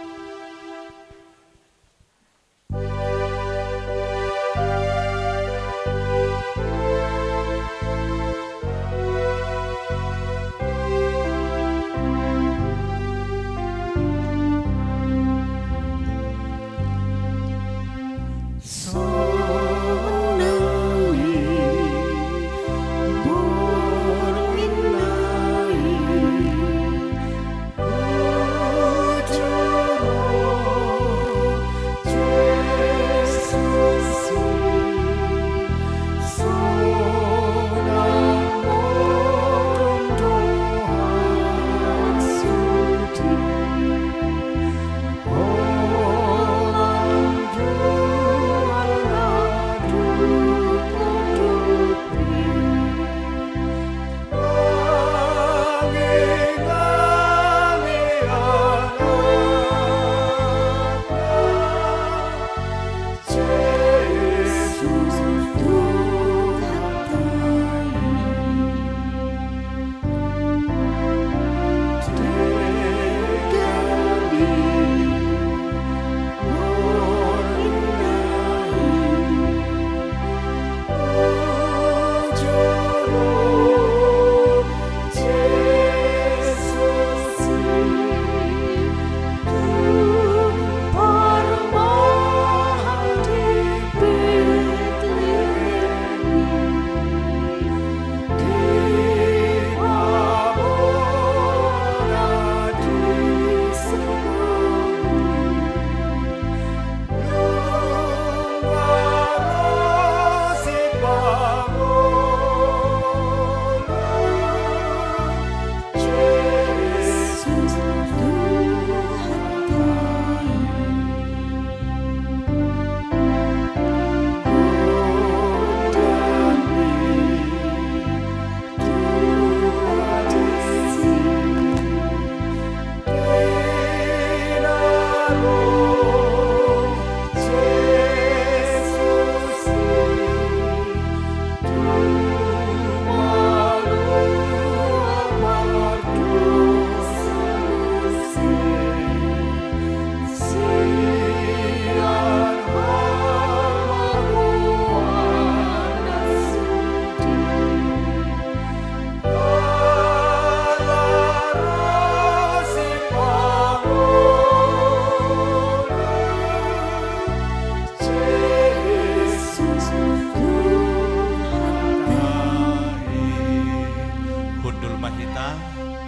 Hundul ma hita,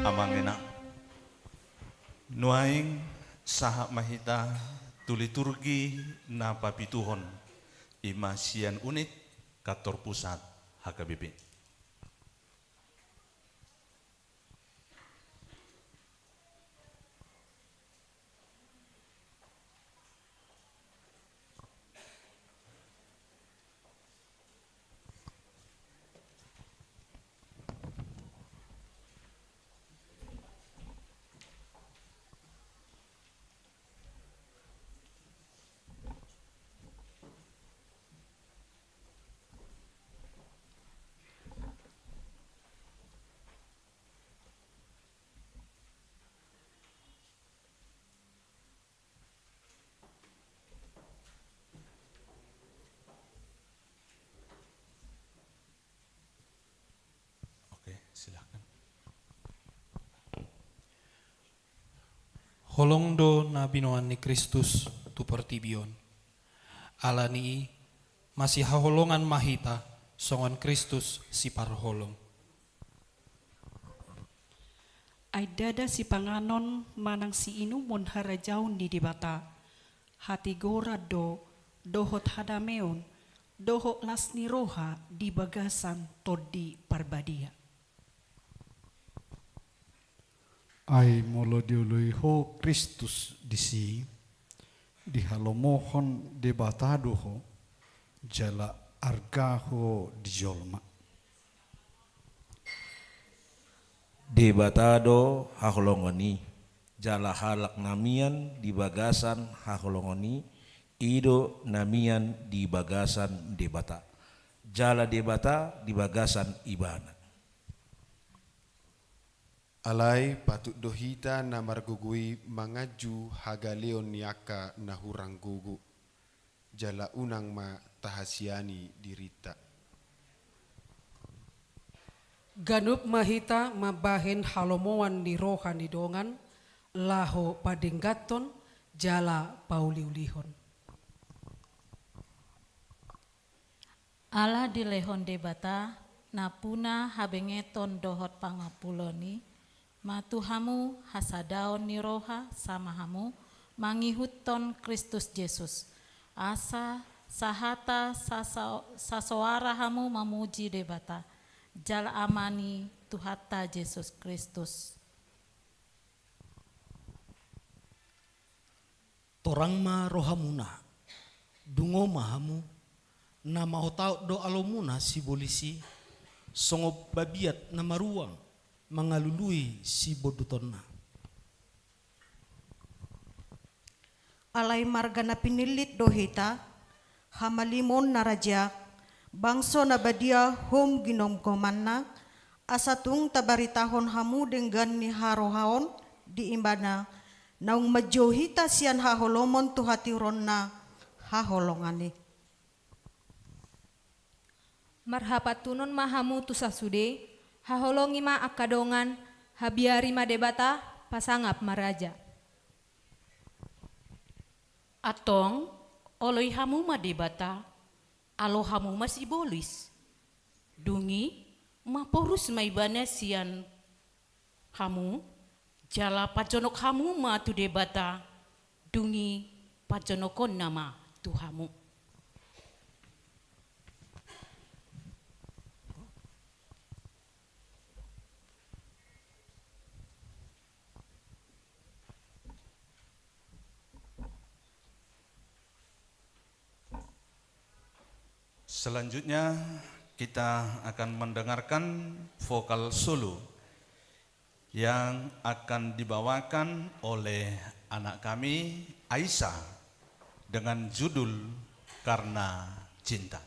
amang inang. Nuaeng sahat ma hita tu liturgi na papituhon, i ma sian unit kantor pusat H K B P. Oke, silahkan. Holong do na binoan ni Kristus tu portibi on. Ala ni i, masihaholongan ma hita songon Kristus siparholong. Ai ndada sipanganon manang siinumon harajaon ni Debata, hatigoran do dohot hadameon, dohot las ni roha di bagasan Tondi Parbadia. Ai molo dioloi ho Kristus disi, dihalomohon Debata do ho, jala arga ho di jolma. Debata do haholongon i, jala halak na mian di bagasan haholongon i, i do na mian di bagasan Debata, jala Debata di bagasan ibana. Alai patut do hita na margogo i manganju hagaleon ni angka na hurang gogo, jala unang ma tahasiani dirinta. Ganup ma hita mambahen halomoan ni roha ni dongan, laho padengganhon jala pauliulihon. Ala dilehon Debata, nampuna habengeton dohot pangampulon i, ma tu hamu hasadaon ni roha sama hamu mangihuthon Kristus Jesus, asa sahata sasa-, sasoara hamu mamuji Debata, jala Ama ni Tuhanta Jesus Kristus. Torang ma rohamuna, dungo ma hamu, na maotaot do alomuna sibolis i, songon babiat na maruang mangalului sibondutonna. Alai marga na pinillit do hita, hamalimon na rajak, bangso na badia hom ginomgomanna, asa tung tabaritahon hamu denggan ni harohaon di Ibana, naung manjou hita sian haholomon tu hatiuronna haholongan i. Marhapantunon ma hamu tu sasude, haholongi ma angka dongan, habiari ma Debata, pasangap ma raja. Antong, oloi hamu ma Debata, alo hamu ma sibolis. Dung i, maporus ma Ibana sian hamu, jala pajonok hamu ma tu Debata, dung i pajonokonna ma tu hamu. Selanjutnya, kita akan mendengarkan vokal solo yang akan dibawakan oleh anak kami, Aisyah dengan judul Karena Cinta.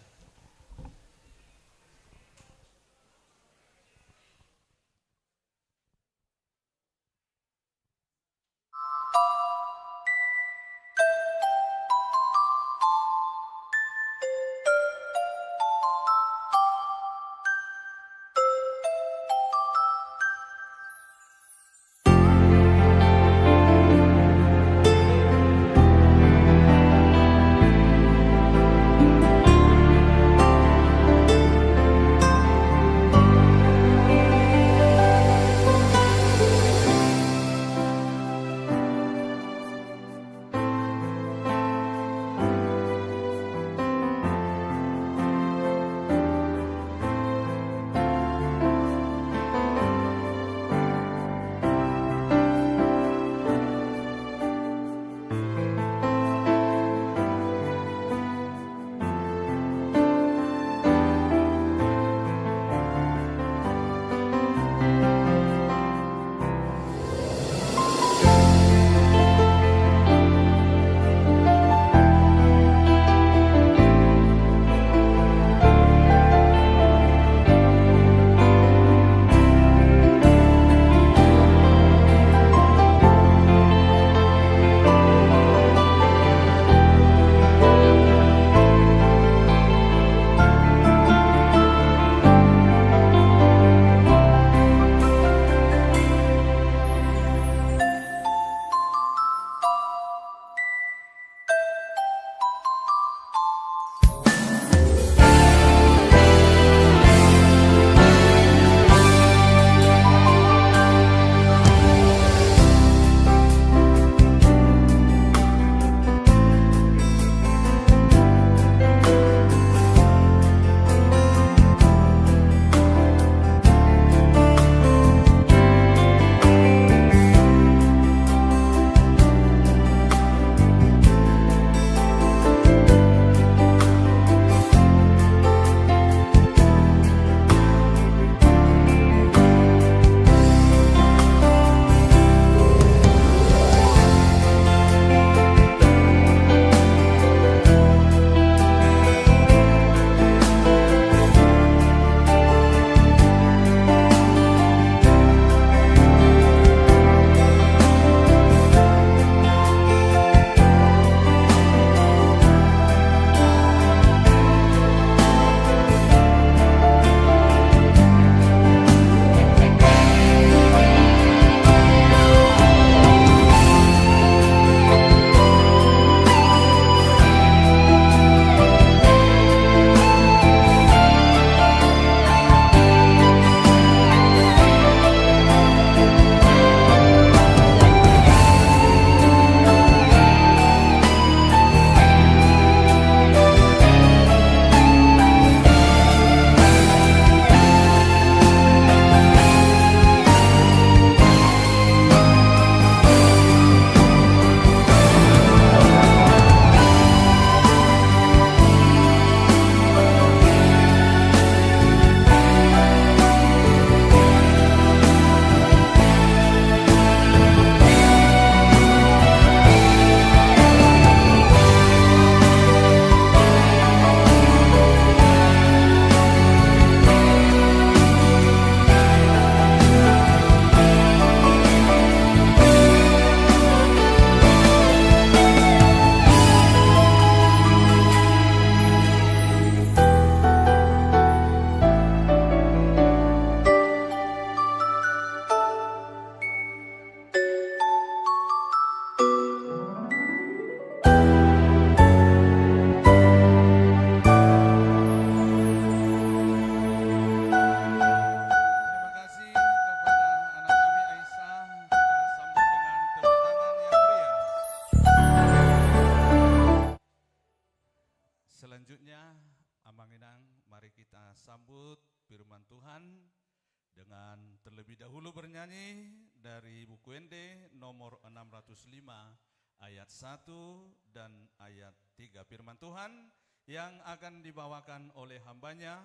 Terima kasih kepada anak kami Aisyah. Kita sambut dengan tepuk tangan yang meriah. Selanjutnya, Amang Inang, mari kita sambut firman Tuhan dengan terlebih dahulu bernyanyi dari Buku Ende nomor enam ratus lima, ayat satu dan ayat tiga. Firman Tuhan yang akan dibawakan oleh hambanya,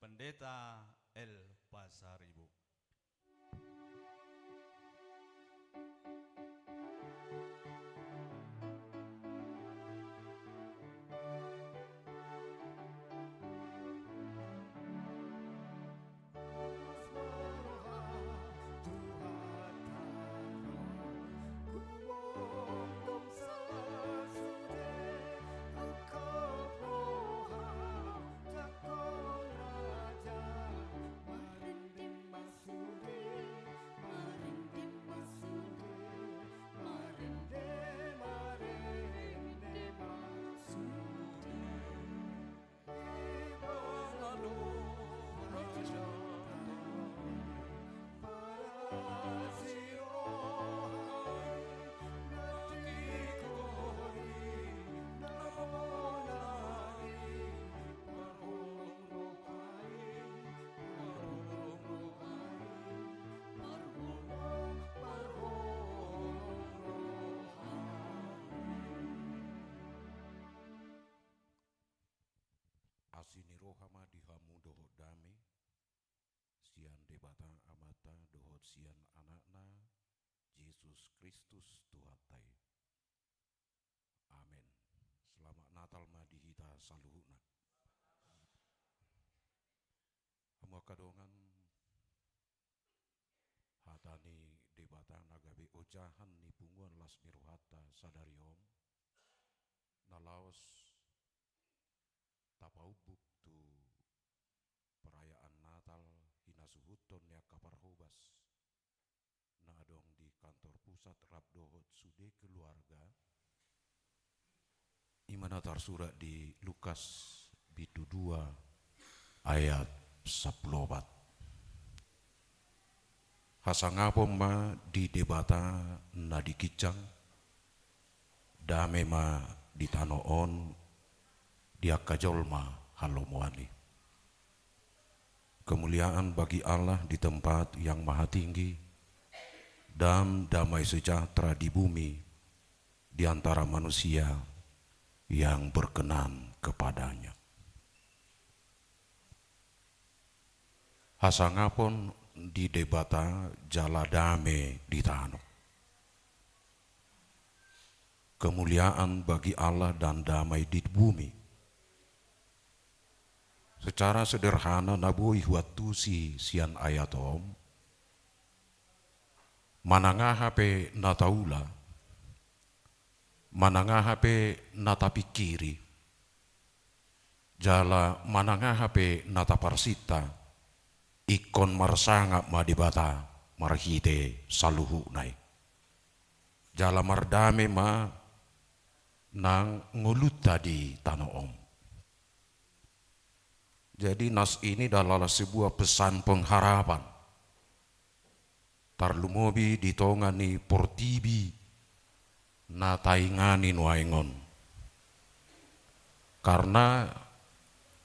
Pendeta L Pasaribu. Roha ma di hamu dohot dame, sian Debata Amanta dohot sian Anakna, Jesus Kristus Tuhanta i. Amen. Selamat Natal ma di hita saluhutna. Hamu angka dongan, hata ni Debata na gabe ojahan ni punguan las ni rohanta sadari on, na laos tapaumbuk tu perayaan Natal, hinasuhuton ni angka parhobas na adong di kantor pusat rap dohot sude keluarga. I ma na tarsurat di Lukas bindu dua ayat sampulu opat. Hasangapon ma di Debata na di ginjang, dame ma di tano on di angka jolma halomoan i. Kemuliaan bagi Allah di tempat yang maha tinggi, dan damai sejahtera di bumi di antara manusia yang berkenan kepada-Nya. Hasangapon di Debata jala dame di tano. Kemuliaan bagi Allah dan damai di bumi. Secara sederhana na boi huantusi sian ayat on, manang aha pe na taula, manang aha pe na tapingkiri, jala manang aha pe na taparsinta, ingkon marsangap ma Debata marhite saluhutna i. Jala mardame ma nang ngolunta di tano on. Jadi nas ini adalah sebuah pesan pengharapan. Tarlumobi di tonga ni portibi na taingani nuaeng on. Karena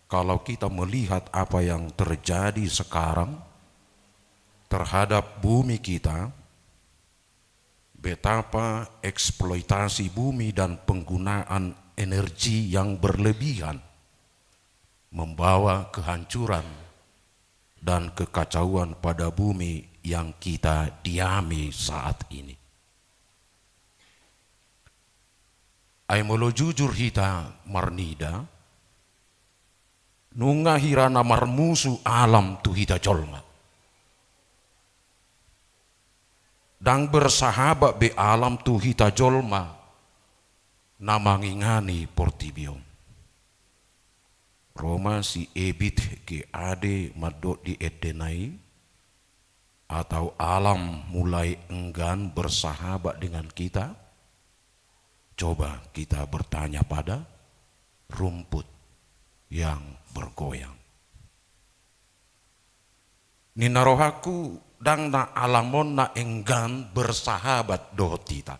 kalau kita melihat apa yang terjadi sekarang terhadap bumi kita, betapa eksploitasi bumi dan penggunaan energi yang berlebihan membawa kehancuran dan kekacauan pada bumi yang kita diami saat ini. Ai molo jujur hita marnida, nunga hira na marmusu alam tu hita jolma. Ndang bersahabat be alam tu hita jolma na mangingani portibi on. Ro ma si Ebit G A D mandok di endena i, atau alam mulai enggan bersahabat dengan kita? Coba kita bertanya pada rumput yang bergoyang. Ninna rohangku, ndang na alam on na enggan bersahabat dohot hita.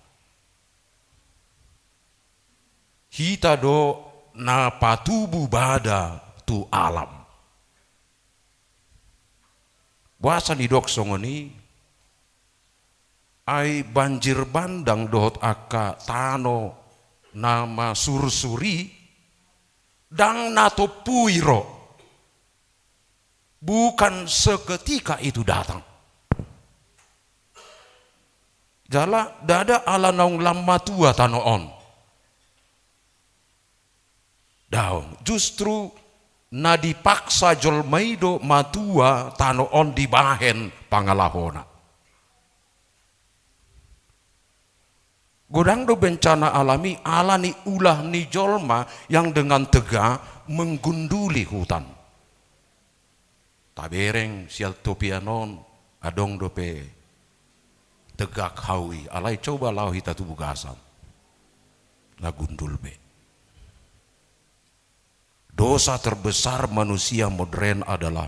Hita do na patubu bada tu alam. Boasa nidok songon i? Ai banjir bandang dohot angka tano na masursur i ndang na tompui ro. Bukan seketika itu datang. Jala ndada ala naung lam matua tano on. Daong, justru na dipaksa jolma i do matua tano on dibahen pangalahona. Godang do bencana alami ala ni ulah ni jolma yang dengan tegak menggunduli hutan. Tabereng sian topian on adong dope tegak hau i, alai coba laho hita tu bagasan, na gundul be. Dosa terbesar manusia modern adalah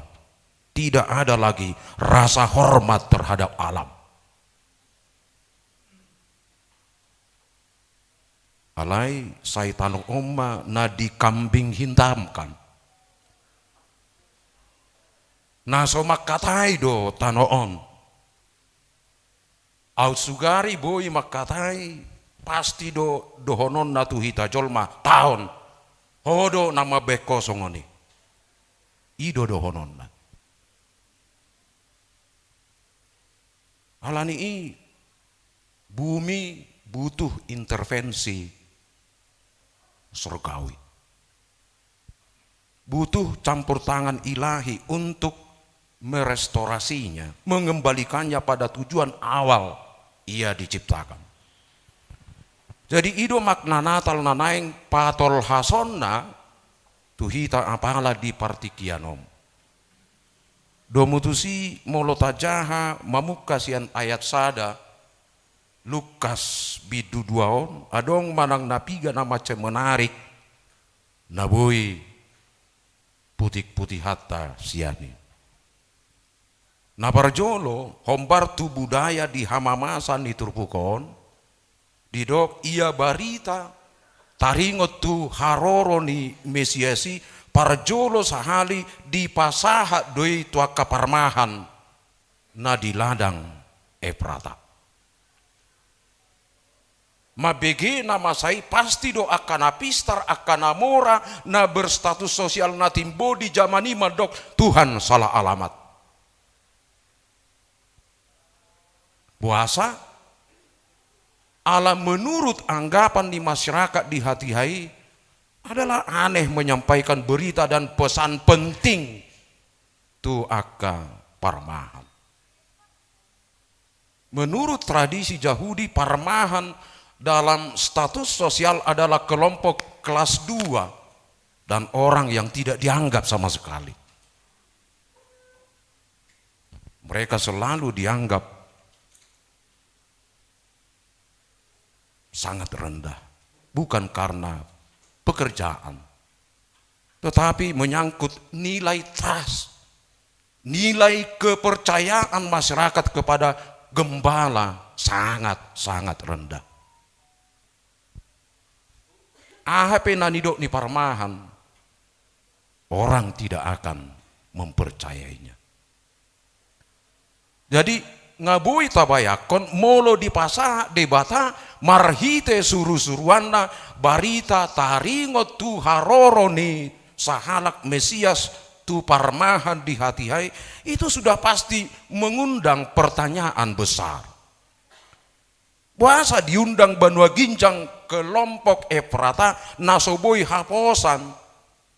tidak ada lagi rasa hormat terhadap alam. Alai sai tano on ma na dikambing hitamkan. Na so mangkatai do tano on. Aut sugari boi mangkatai, pasti do dohononna tu hita jolma, taon. Ho do na mambahen ho songon i. I do dohononna. Alani i bumi butuh intervensi sorgawi. Butuh campur tangan ilahi untuk merestorasinya, mengembalikannya pada tujuan awal ia diciptakan. Jadi i do makna Natal na naeng patolhasonna tu hita apala di partingkian on. Domu tusi molo tajaha mamungka sian ayat sada, Lukas bindu dua on, adong manang na piga na mansai menarik na boi putik-putihanta sian i. Na parjolo, hombar tu budaya di hamamasa ni turpuk on, didok ia barita taringot tu haroro ni Mesias i parjolo sahali dipasahat do i tu angka parmahan na di ladang Efrata. Mambege na masa i pasti do angka na pistar, angka na mora, na berstatus sosial na timbo di jaman i mandok Tuhan salah alamat. Boasa? Ala menurut anggapan ni masyarakat di hatiha i adalah aneh menyampaikan berita dan pesan penting tu angka parmahan. Menurut tradisi Jahudi, parmahan dalam status sosial adalah kelompok kelas dua dan orang yang tidak dianggap sama sekali. Mereka selalu dianggap sangat rendah, bukan karena pekerjaan, tetapi menyangkut nilai trust, nilai kepercayaan masyarakat kepada gembala sangat-sangat rendah. Aha pe na nidok ni parmahan, orang tidak akan mempercayainya. Jadi, nga boi tabayangkon molo dipasahat Debata marhite surusuruanna barita taringot tu haroro ni sahalak Mesias tu parmahan di hatiha i, itu sudah pasti mengundang pertanyaan besar. Boasa diundang banua ginjang kelompok Efrata na so boi haposan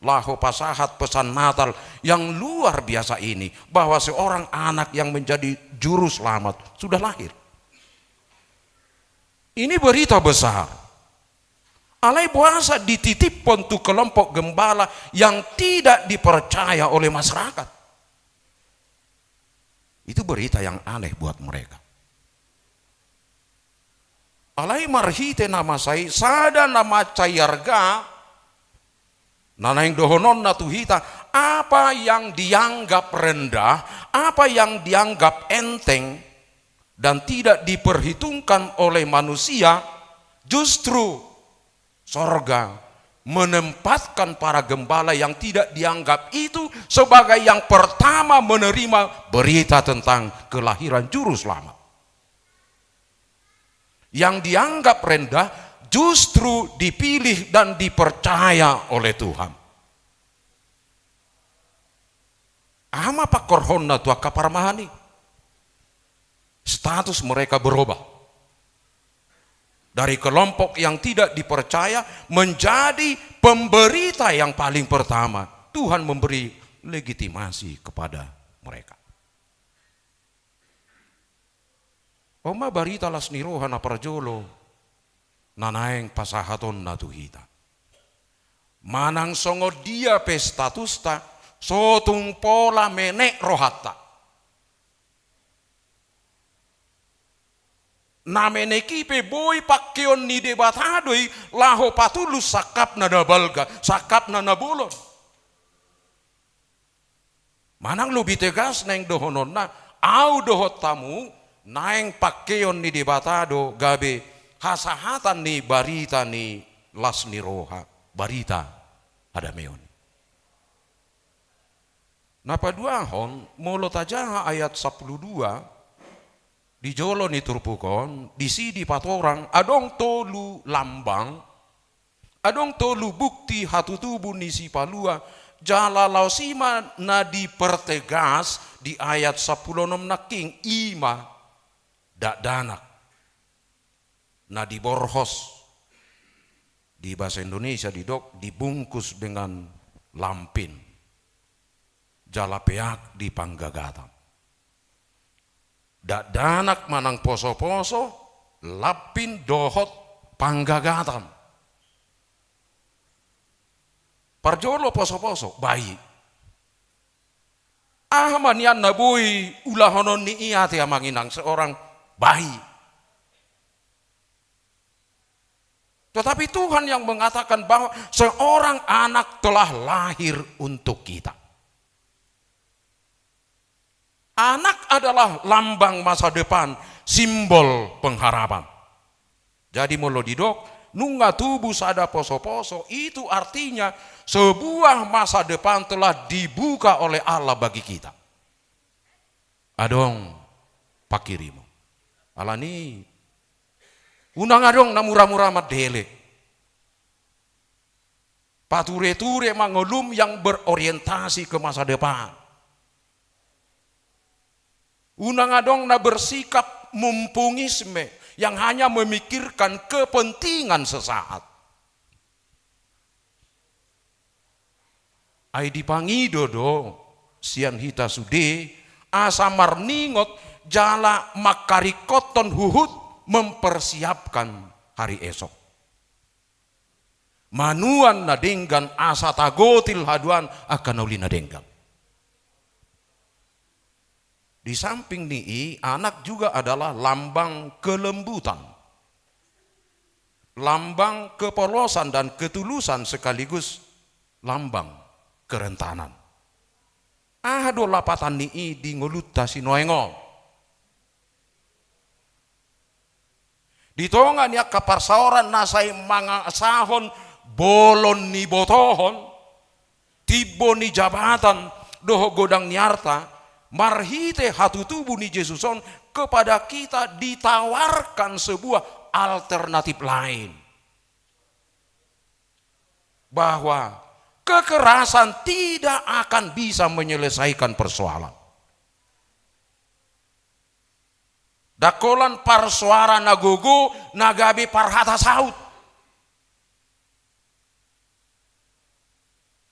laho pasahat pesan Natal yang luar biasa ini, bahwa seorang anak yang menjadi juru selamat sudah lahir? Ini berita besar. Alai boasa dititiphon tu kelompok gembala yang tidak dipercaya oleh masyarakat? Itu berita yang aneh buat mereka. Alai marhite na masa i, sada na mansai arga na naeng dohononna tu hita, apa yang dianggap rendah, apa yang dianggap enteng dan tidak diperhitungkan oleh manusia, justru sorga menempatkan para gembala yang tidak dianggap itu sebagai yang pertama menerima berita tentang kelahiran Juru Selamat. Yang dianggap rendah justru dipilih dan dipercaya oleh Tuhan. Aha ma pangkorhonna tu angka parmahan i? Status mereka berubah. Dari kelompok yang tidak dipercaya menjadi pemberita yang paling pertama. Tuhan memberi legitimasi kepada mereka. On ma barita las ni roha na parjolo na naeng pasahatonna tu hita. Manang songon dia pe statusta, so tung pola menek rohanta. Na menek i pe boi pangkeon ni Debata do i laho patulus sangkapna na balga, sangkapna na bolon. Manang lebih tegas naeng dohononna, au dohot hamu naeng pangkeon ni Debata do gabe hasahatan ni barita ni las ni roha, barita hadameon. Na paduahon, molo tajaha ayat sampulu dua, di jolo ni turpuk on, disi dipatorang, adong tolu lambang, adong tolu bukti hatutubu ni sipalua Jala laos i ma na dipertegas di ayat sampulu onom nangkin, i ma dakdanak na diborhos, di bahasa Indonesia didok dibungkus dengan lampin jala peak di panggagatan. Dakdanak manang posoposo, lampin dohot panggagatan. Parjolo posoposo, baik. Aha ma nian na boi ulahonon ni i, ate amang inang, seorang bayi? Tetapi Tuhan yang mengatakan bahwa seorang anak telah lahir untuk kita. Anak adalah lambang masa depan, simbol pengharapan. Jadi molo didok nunga tubu sada posoposo, itu artinya sebuah masa depan telah dibuka oleh Allah bagi kita. Adong panghirimon. Alani unang adong na mura-mura mandele. Patureture ma ngolum yang berorientasi ke masa depan. Unang adong na bersikap mumpungisme yang hanya memikirkan kepentingan sesaat. Ai dipangido do sian hita sude asa marningot jala mangkaringkothon huhut mempersiapkan hari esok. Manuan na denggan asa tagotil haduan angka na uli na denggan. Di samping ni i, anak juga adalah lambang kelembutan, lambang kepolosan dan ketulusan, sekaligus lambang kerentanan. Aha do lapatan ni i di ngolunta sinuaeng on? Di tonga ni angka parsaoran na sai mangasahon bolon ni botohon, timbo ni jabatan dohot godang ni arta, marhite hatutubu ni Jesus on, kepada kita ditawarkan sebuah alternatif lain, bahwa kekerasan tidak akan bisa menyelesaikan persoalan. Ndang holan parsoara na gogo na gabe parhata saut.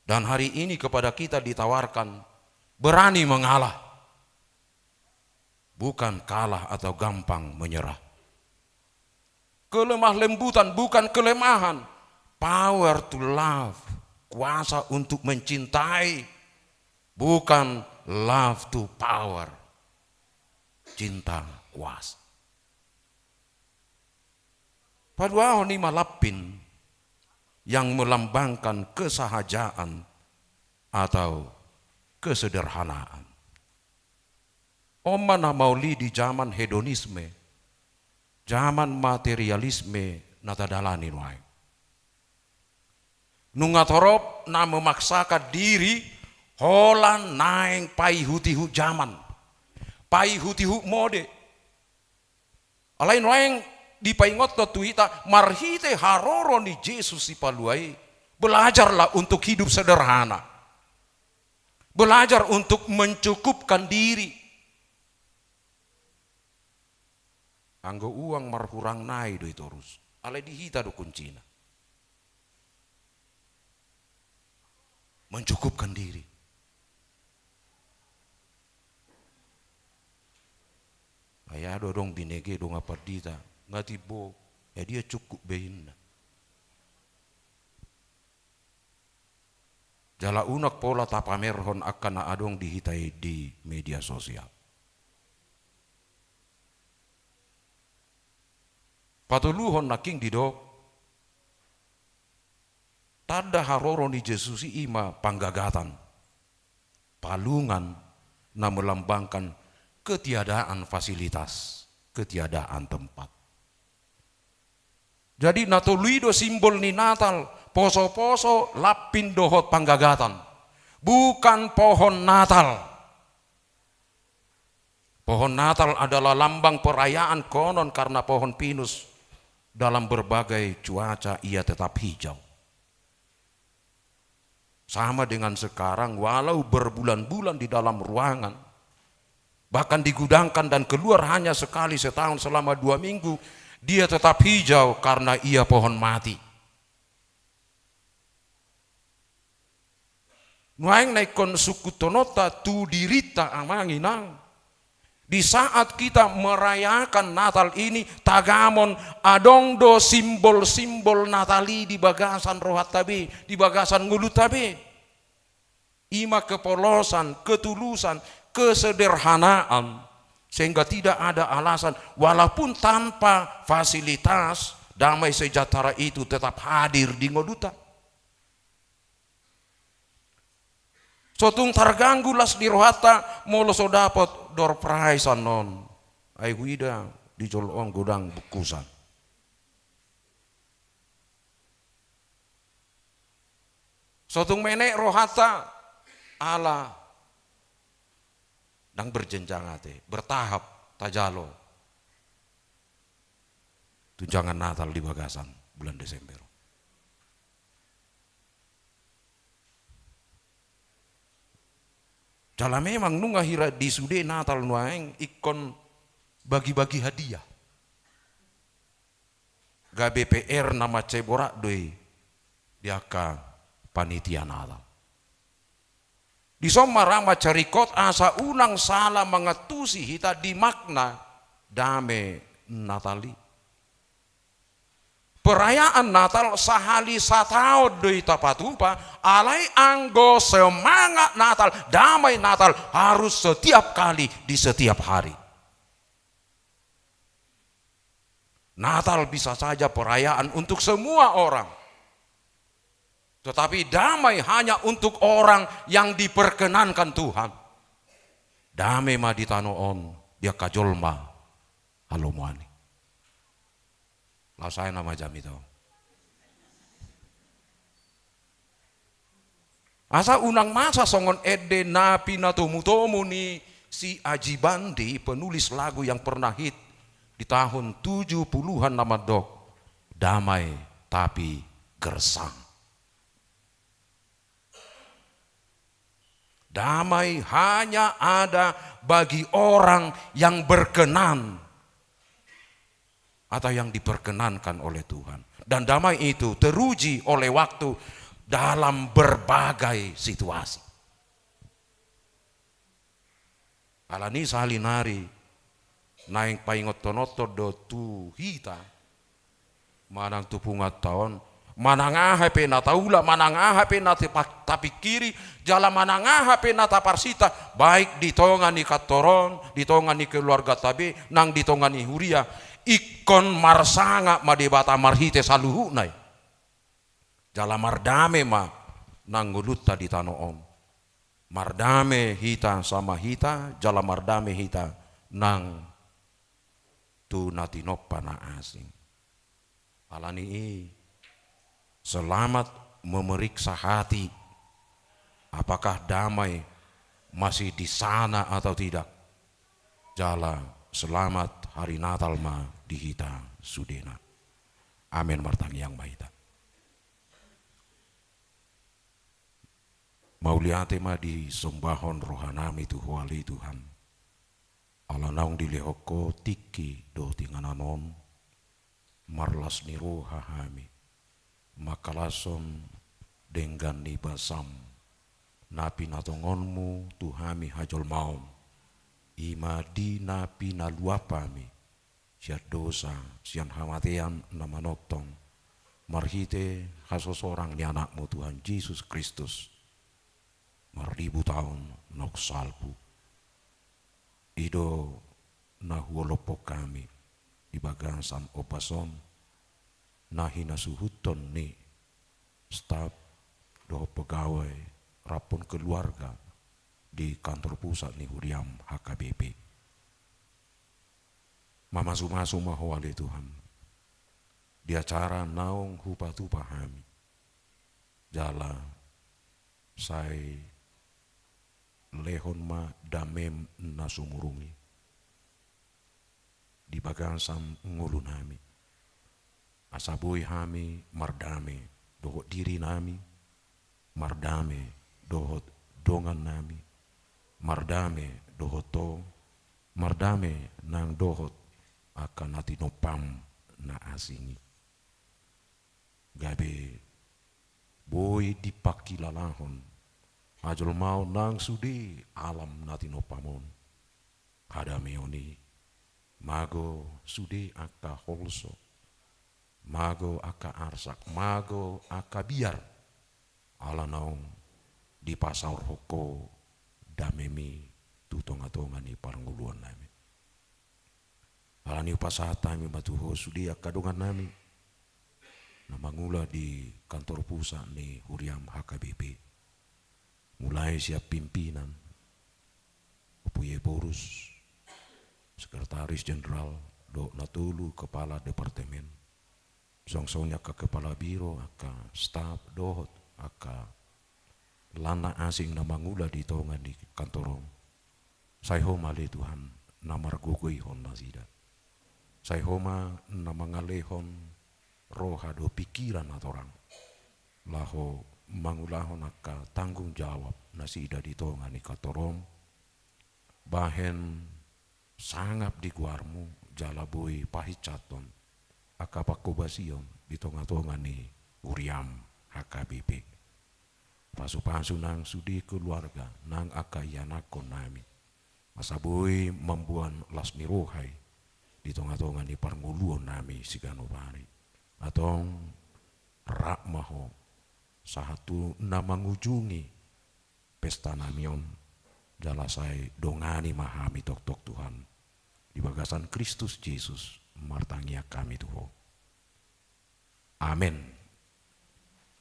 Dan hari ini kepada kita ditawarkan berani mengalah, bukan kalah atau gampang menyerah. Kelemah lembutan bukan kelemahan. Power to love, kuasa untuk mencintai, bukan love to power, cinta kuasa. Paduahon i ma lampin yang melambangkan kesahajaan atau kesederhanaan. On ma na maol i di zaman hedonisme, zaman materialisme na tadalani nuaeng. Nunga torop na memaksakan diri holan naeng paihut-ihut zaman, paihut-ihut mode. Alai nuaeng dipaingothon tu hita marhite haroro ni Jesus Sipalua i, belajarlah untuk hidup sederhana. Belajar untuk mencukupkan diri. Anggo uang marhurang nai do i torus. Alai di hita do kuncina. Mencukupkan diri. Ai adong do binege dongan pandita, nga timbo, eh, dia cukup be inna. Jala unang pola tapamerhon angka na adong di hita i di media sosial. Patoluhon nangkin didok, tanda haroro ni Jesus i ima panggagatan, palungan na melambangkan ketiadaan fasilitas, ketiadaan tempat. Jadi na tolu i do simbol ni Natal, poso-poso, lampin dohot panggagatan. Bukan pohon Natal. Pohon Natal adalah lambang perayaan konon karena pohon pinus dalam berbagai cuaca ia tetap hijau. Sama dengan sekarang, walau berbulan-bulan di dalam ruangan, bahkan digudangkan dan keluar hanya sekali setahun selama dua minggu, dia tetap hijau karena ia pohon mati. Nuaeng na ingkon sungkunhononta tu dirinta, amang inang, di saat kita merayakan Natal ini, tagamon adong do simbol-simbol Natal i di bagasan rohanta be, di bagasan ngolunta be. I ma kepolosan, ketulusan, kesederhanaan, sehingga tidak ada alasan, walaupun tanpa fasilitas, damai sejahtera itu tetap hadir di ngolunta. So tung targanggu las ni rohanta molo so dapot door prize annon. Ai huida di jolo on godang bungkusan. So tung menek rohanta, ala, ndang berjenjang ate, bertahap tajalo tunjangan Natal di bagasan bulan Desember. Jala memang nunga hira di sude Natal nuaeng ingkon bagi-bagi hadiah. Gabe P R na mansai borat do i di angka panitia Natal. Dison ma ra mansai ringkot asa unang sala mangantusi hita di makna dame Natal i. Perayaan Natal sahali sataon do i tapatupa, alai anggo semangat Natal, damai Natal harus setiap kali, di setiap hari. Natal bisa saja perayaan untuk semua orang. Tetapi damai hanya untuk orang yang diperkenankan Tuhan. Dame ma di tano on di angka jolma halomoan i. Laos ae na ma jamita on. Asa unang masa songon ende na pinatomutomu ni si Aji Bandi, penulis lagu yang pernah hit di tahun tujuh puluhan na mandok, "Damai tapi gersang." Damai hanya ada bagi orang yang berkenan atau yang diperkenankan oleh Tuhan. Dan damai itu teruji oleh waktu dalam berbagai situasi. Alani i sahali nari naeng paingothononhon do tu hita, manang tu punganta on, manang aha pe na taula, manang aha pe na tipa-, tapingkiri, jala manang aha pe na taparsinta, baik di tonga ni kantor on, di tonga ni keluarganta be, nang di tonga ni huria, ingkon marsangap ma Debata marhite saluhutna i. Jala mardame ma nang ngolunta di tano on. Mardame hita sama hita, jala mardame hita nang tu na tinompa na asing. Alani i, selamat memeriksa hati, apakah damai masih di sana atau tidak. Jala selamat hari Natal ma di hita sudena. Amen, martangiang ma hita. Mauliate ma disombahon rohanami tu Ho ale Tuhan. Ala naung dilehon Ho tingki dohot inganan on, marlas ni roha hami mangkalashon denggan ni basam na pinatongonmu tu hami hajolmaon, i ma di na pinaluap hami sian dosa, sian hamatean na manongtong, marhite hasosorang ni Anakmu Tuhan Jesus Kristus, marribu taon naung salpu. I do na huolophon hami di bagasan ombas on, na hinasuhuton ni staf dohot pegawai rap dohot keluarga di kantor pusat ni huriam H K B P. Mamasumasu ma Ho ale Tuhan di acara naung hupatupa hami. Jala sai lehon ma damem na sumurung i di bagasan ngolunami, asa boi hami mardame dohot dirinami, mardame dohot dongannami, mardame dohot ho, mardame nang dohot angka na tinompam na asing i. Gabe boi dipangkilalahon hajolmaon nang sude alam na tinompam on hadameon i, mago sude angka holso, mago angka arsak, mago angka biar, ala naung dipasaorhon ho damemi tu tongatonga ni parngoluonnami. Alani i hupasahat hami ma tu ho sude angka dongannami na mangula di kantor pusat ni Huriam H K B P, mulai sian pimpinan, Ompu Yeborus, sekretaris jenderal, dohot na tolu kepala departemen, songon i angka kepala biro, angka staf dohot angka lan na asing na mangula di tonga ni kantor on. Sai Ho ma ale Tuhan na margogoihon nasida. Sai Ho ma na mangalehon roha dohot pingkiran na torang laho mangulahon angka tanggung jawab nasida di tonga ni kantor on, bahen sangap di goarmu jala boi pahinsathon angka pangkobasion di tongatonga ni Huriam H K B P. Pasupasu nang sude keluarga nang angka ianakkonnami, asa boi mamboan las ni roha i di tongatonga ni parngoluonnami siganup ari. Antong rap ma Ho sahat tu na mangujungi pestanami on, jala sai dongani ma hami tongtong Tuhan. Di bagasan Kristus Jesus martangiang hami tu Ho. Amen.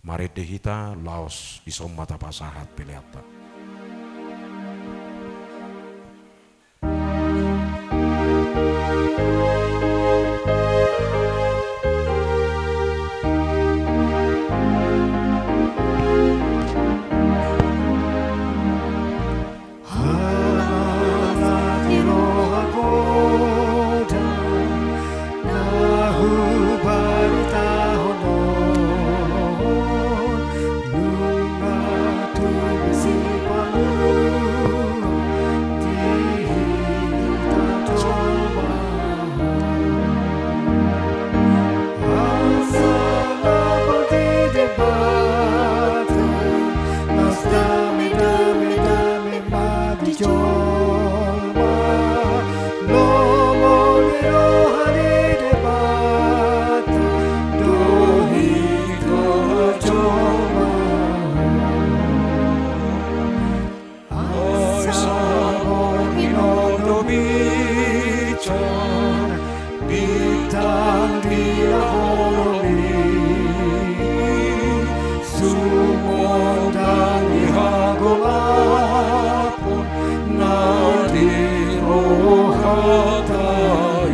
Marende hita laos dison ma tapasahat peleanta. Asa binoto bicara bintang di laho i, sumondangi hagolapon na di rohanta i.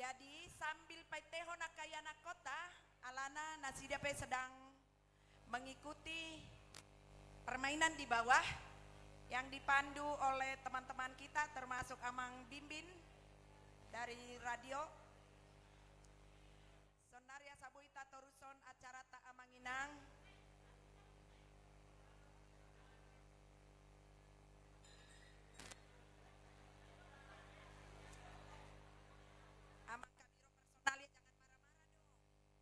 Jadi, sambil paintehon angka ianakhonta, alana nasida pe sedang mengikuti permainan di bawah yang dipandu oleh teman-teman kita, termasuk Amang Bimbin dari radio. Sonari asa boi tatorushon acaranta, Amang Inang. Amang Kabiro, personalia jangan marah-marah dong. Ini Natal.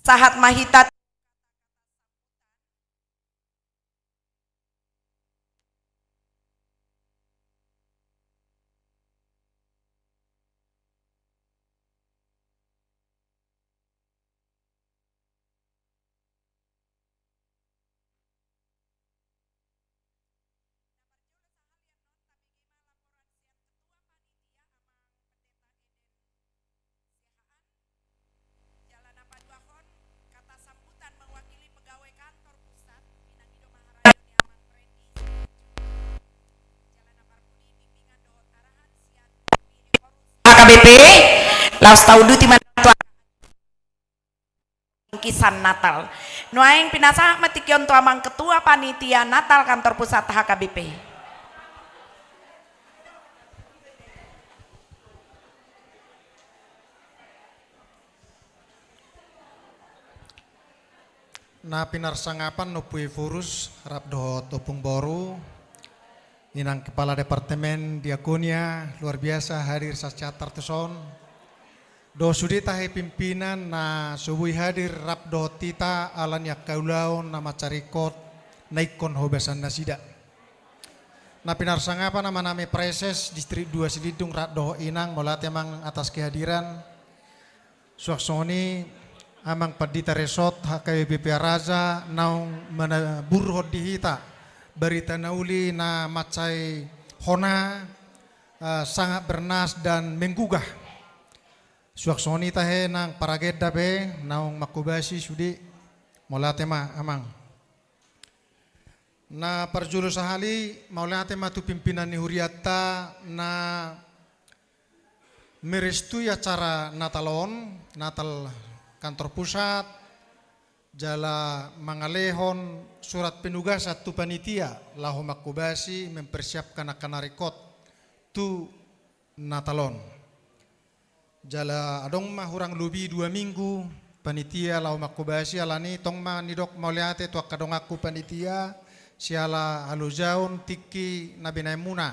Sahat ma hita. Jala na paduahon, kata sambutan mewakili pegawai kantor pusat, Inang Ido Maharani, Amang Preti. Jala na parpudi, bimbingan dohot arahan sian H K B P, laos tauduti ma tu bingkisan Natal. Nuaeng pinasahat ma tingki on tu Amang Ketua Panitia Natal Kantor Pusat H K B P. Na pinarsangapan Ompu Ephorus rap dohot Ompung Boru, Inang Kepala Departemen Diakonia luar biasa hadir sahat-sahat tuson. Dohot sude tahe pimpinan na so boi hadir rap dohot hita ala ni angka ulaon na mansai ringkot na ingkon hobasan nasida. Na pinarsangapan Amanami Praeses Distrik dua Silindung rap dohot Inang, mauliate Amang atas kehadiran. Suang songon i Amang Pandita Resort H K B P Araja naung manaburhon di hita barita na uli na mansai hona, eh, sangat bernas dan menggugah. Suang songon i tahe nang paragenda pe naung manghobasi sude. Mauliate ma Amang. Na parjolo sahali, mauliate ma tu pimpinan ni hurianta na merestui acara Natal on, Natal Kantor Pusat, jala mangalehon surat penugasan tu panitia laho manghobasi mempersiapkan angka na ringkot tu Natal on. Jala adong ma hurang lobi dua minggu panitia laho manghobasi, alani tong ma nidok mauliate tu angka donganku panitia siala halojaon tingki na binaenmuna,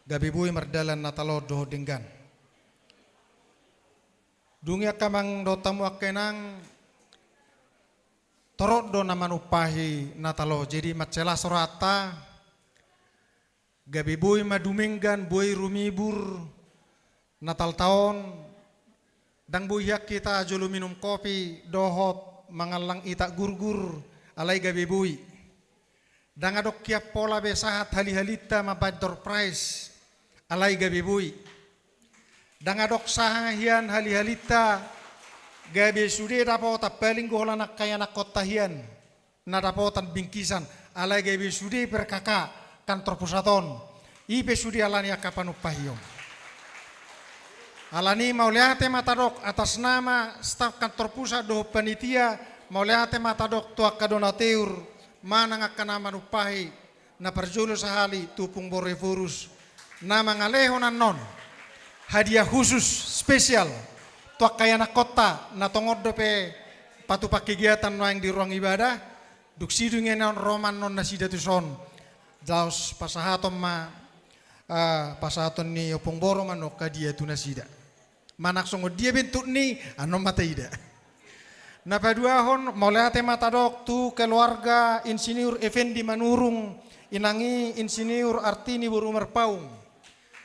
gabe boi mardalan Natal on dohot denggan. Dung i angka Amang dohot hamu angka Inang, torop do na manumpahi Natal on, jadi mansai las rohanta. Gabe boi ma dumenggan, boi rumibur Natalta on. Ndang boi hian hita jolo minum kopi dohot mangallang itak gurgur, alai gabe boi. Ndang adong hian pola be sahat hali-halinta mambaen door prize, alai gabe boi. Ndang adong sahat hian hali-halinta gabe sude dapotan, paling do holan angka ianakhonta hian na dapotan bingkisan, alai gabe sude P R K K kantor pusat on, i pe sude alani angka panumpahion. Alani mauliate ma tadok atas nama staf kantor pusat dohot panitia, mauliate ma tadok tu angka donatur manang angka na manumpahi. Na parjolo sahali tu Ompung Boru Ephorus na mangalehon annon hadiah khusus spesial tu angka ianakhonta na tongon dope patupa kegiatan nuaeng di ruang ibadah. Dung sidung i annon ro ma annon nasida tuson. Laos pasahaton ma, ah, pasahaton ni ompung boru ma annon hadiah tu nasida. Manang songon dia bentuk ni, annon ma taida. Na paduahon, mauliate ma tadok tu keluarga Insinyur Effendi Manurung, inang i Insinyur Artini boru Marpaung.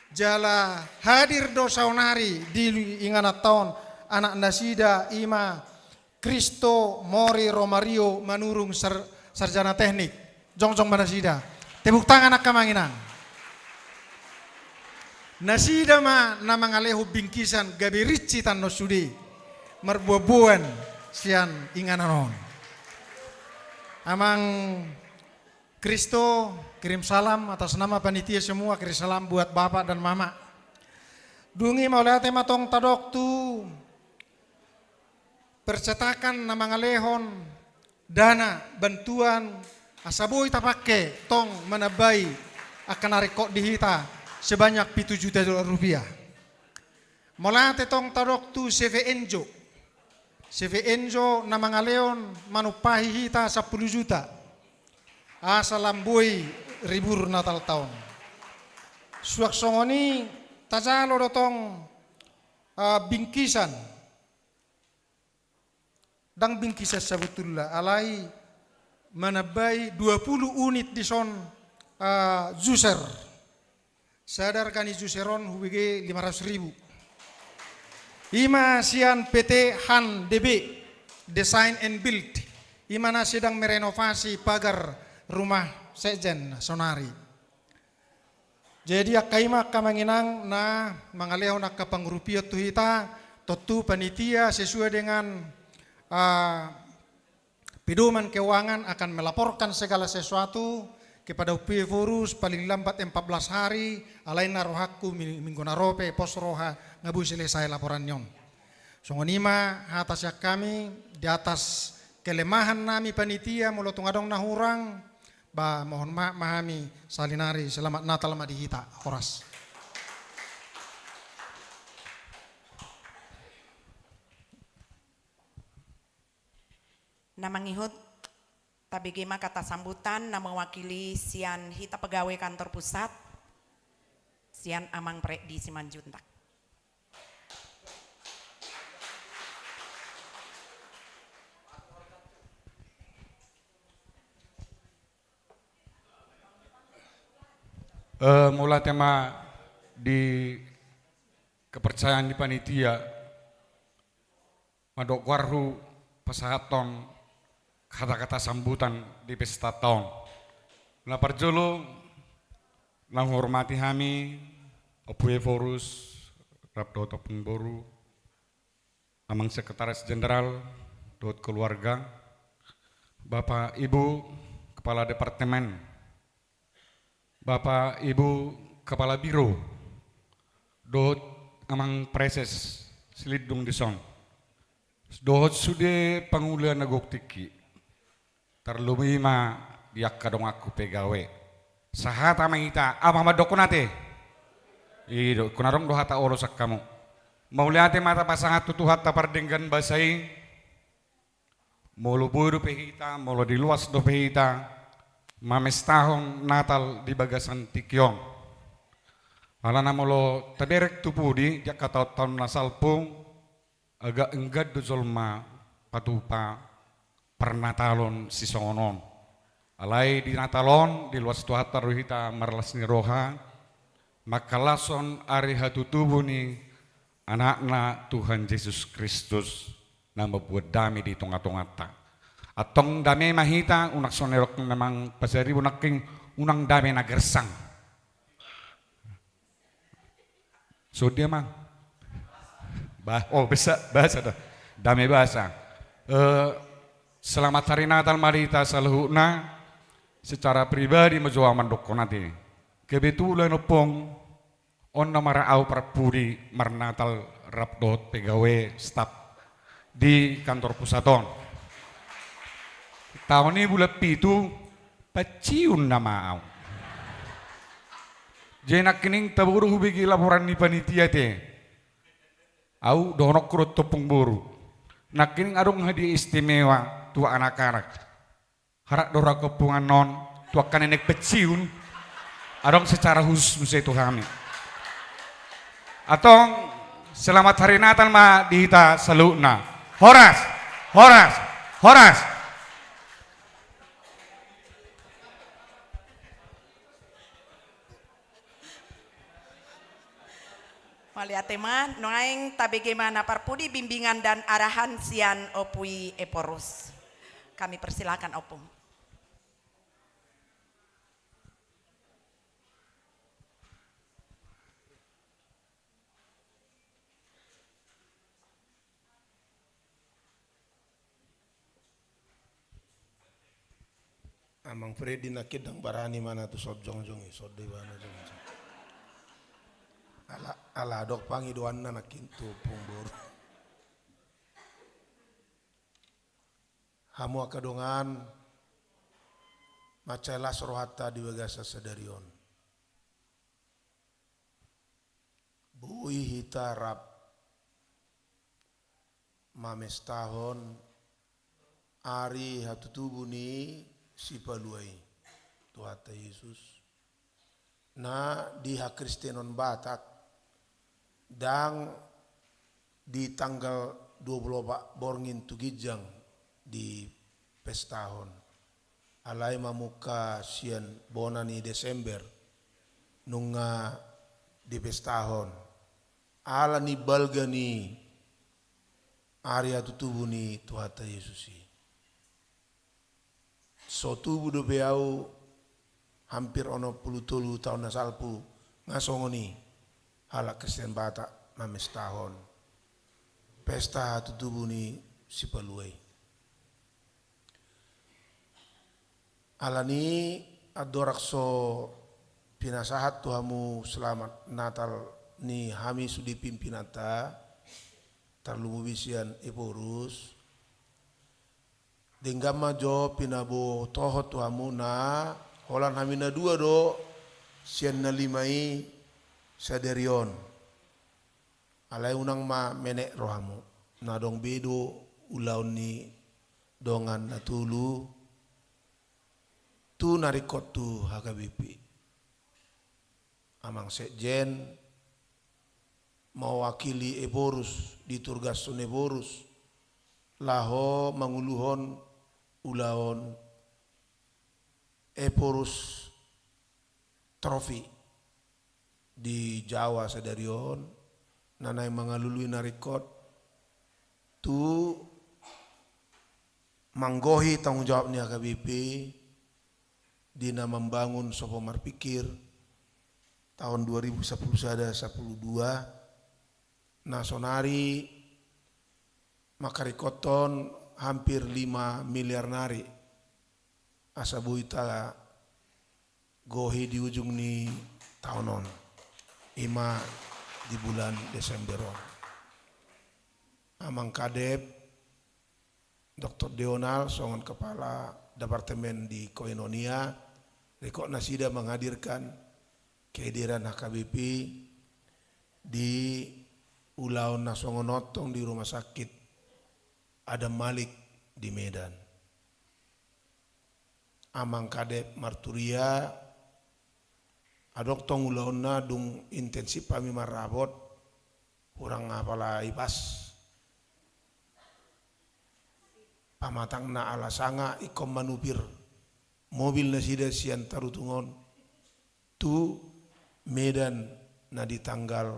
Jala hadir do saonari di ingananta on anak nasida, i ma Kristo Mori Romario Manurung sar-, sarjana teknik. Jongjong ma nasida. Tepuk tangan angka amang inang. Nasida ma na mangalehon bingkisan gabe ricci tano sude. Marboanboan sian inganan on. Amang Kristo, kirim salam atas nama panitia semua, kirim salam buat Bapak dan Mama. Dung i mauliate ma tong tadok tu percetakan na mangalehon dana bantuan asa boi tapake tong manambai angka na ringkot di hita sebanyak pitu juta rupiah. Mauliate tong tadok tu C V N Jo. C V N Jo na mangalehon manumpahi hita sampulu juta. Asa lam boi ribur Natalta on. Suang songon i tajalo do tong, ah, bingkisan. Ndang bingkisan sabotulna, alai manambai dua pulu unit dison, ah, juicer. Sada arga ni juicer on hubege lima ratus ribu. I ma sian P T Han D B, Design and Build. I ma na sedang merenovasi pagar rumah sekjen saonari. Jadi angka i ma angka amang inang na mangalehon angka pangurupion tu hita, tontu panitia sesuai dengan, ah, pedoman keuangan akan melaporkan segala sesuatu kepada Ompu Ephorus paling lambat empat belas hari, alai na rohangku mi-, minggu na ro pe pos roha nga boi selesai laporan ni on. Songon i ma hata sian hami di atas kelemahan nami panitia, molo tung adong na hurang, ba mohon maaf ma hami, saonari selamat Natal ma di hita, horas. Na mangihut, tabege ma kata sambutan na mewakili sian hita pegawai kantor pusat, sian Amang Freddy Simanjuntak. Eh, mauliate ma di kepercayaan ni panitia. Mandok goarhu pasahathon hata-hata sambutan di pestanta on. Na parjolo, na huhormati hami, Ompu Ephorus, rap dohot ompung boru, Amang Sekretaris Jenderal, dohot keluarga, Bapak Ibu Kepala Departemen, Bapak Ibu Kepala Biro, dohot Amang Preses Silindung dison, dohot sude pangula na gok tingki, tarlumobi ma di angka donganku pegawai. Sahata ma hita, aha ma mandokkon ate? I do, ingkon adong do hata olo sian hamu. Mauliate ma tapasahat tu Tuhanta pardenggan basa i. Molo boi dope hita, molo diloas dope hita mamestahon Natal di bagasan tingki on. Alana molo taberek tu pudi di angka taon-taon na salpu, agak enggan do jolma patupa parnatalon sisongon on. Alai di Natal on, diloas Tuhanta do hita marlas ni roha, mangkalashon ari hatutubu ni Anakna Tuhan Jesus Kristus, na mambuat dame di tonga-tonganta. Antong dame ma hita, unang songon na didok ni Amang Pasaribu nangkin, unang dame na gersang. Songon dia, Mang? Ba-, oh, basa, basa da. Dame basa. Eh, selamat hari Natal ma di hita saluhutna. Secara pribadi ma jo au mandokkon ate. Kebetulan, Ompung, on na mara au parpudi marnatal rap dohot pegawai staf di kantor pusat on. Taon i bulan pitu, panciun nama au. Jadi nangkining taboru hubege laporan ni panitia ate. Au dohononku do tu ompung boru. Nangkining adong hadiah istimewa tu anak-anak. Harat do ra ompung annon tu angka nenek pensiun. Adong secara khusus muse tu hami. Antong, selamat hari Natal ma di hita saluhutna. Horas, horas, horas. Mauliate ma, nuaeng tabege ma na parpudi bimbingan dan arahan sian Ompu i Ephorus. Kami persilakan, Ompung. Amang Freddy nangkin ndang barani ma na tu son jongjong i, son do ibana jongjong. Ala, ala adong pangidoanna nangkin tu ompung boru. Hamu angka dongan, mansai las rohanta di bagasan sadari on. Boi hita rap mamestahon ari hatutubu ni Sipalua i, Tuhanta Jesus. Na di hakristenon Batak, ndang di tanggal dua pulu opat borngin tu ginjang dipestahon. Alai mamungka sian bona ni Desember nunga dipestahon. Ala ni balga ni ari hatutubu ni Tuhanta Jesus i. So tubu dope au hampir onom pulu tolu taon na salpu, nga songon i halak Kristen Batak mamestahon pesta hatutubu ni Sipalua i. Alani andorang so pinasahat tu hamu selamat Natal ni hami sude pimpinanta, tarlumobi sian Ephorus, denggan ma jo pinabotohon tu hamu na holan hami na dua do sian na lima i sadari on. Alai unang ma menek rohamu, na adong be do ulaon ni dongan na tolu tu na ringkot tu H K B P. Amang Sekjen mewakili Ephorus, diturgashon Ephorus laho manguluhon ulaon Ephorus Trophy di Jawa sadari on, na naeng mangalului na ringkot tu manggohi tanggung jawab ni H K B P di na mambangun Sopo Marpikir taon dua ribu sampulu sada sampulu dua, na sonari mangkaringkothon hampir lima miliar nari, asa boi tagohi di ujung ni taon on, i ma di bulan Desember on. Amang Kadep, Doktor Deonal songon Kepala Departemen di Koinonia, ringkot nasida menghadirkan kehadiran H K B P di ulaon na songon on tong di Rumah Sakit Adam Malik di Medan. Amang Kadep Marturia, adong tong ulaonna dung intensif hami marrapot, hurang apala ipas pamatangna ala sanga ingkon manupir mobil nasida sian Tarutung on tu Medan na di tanggal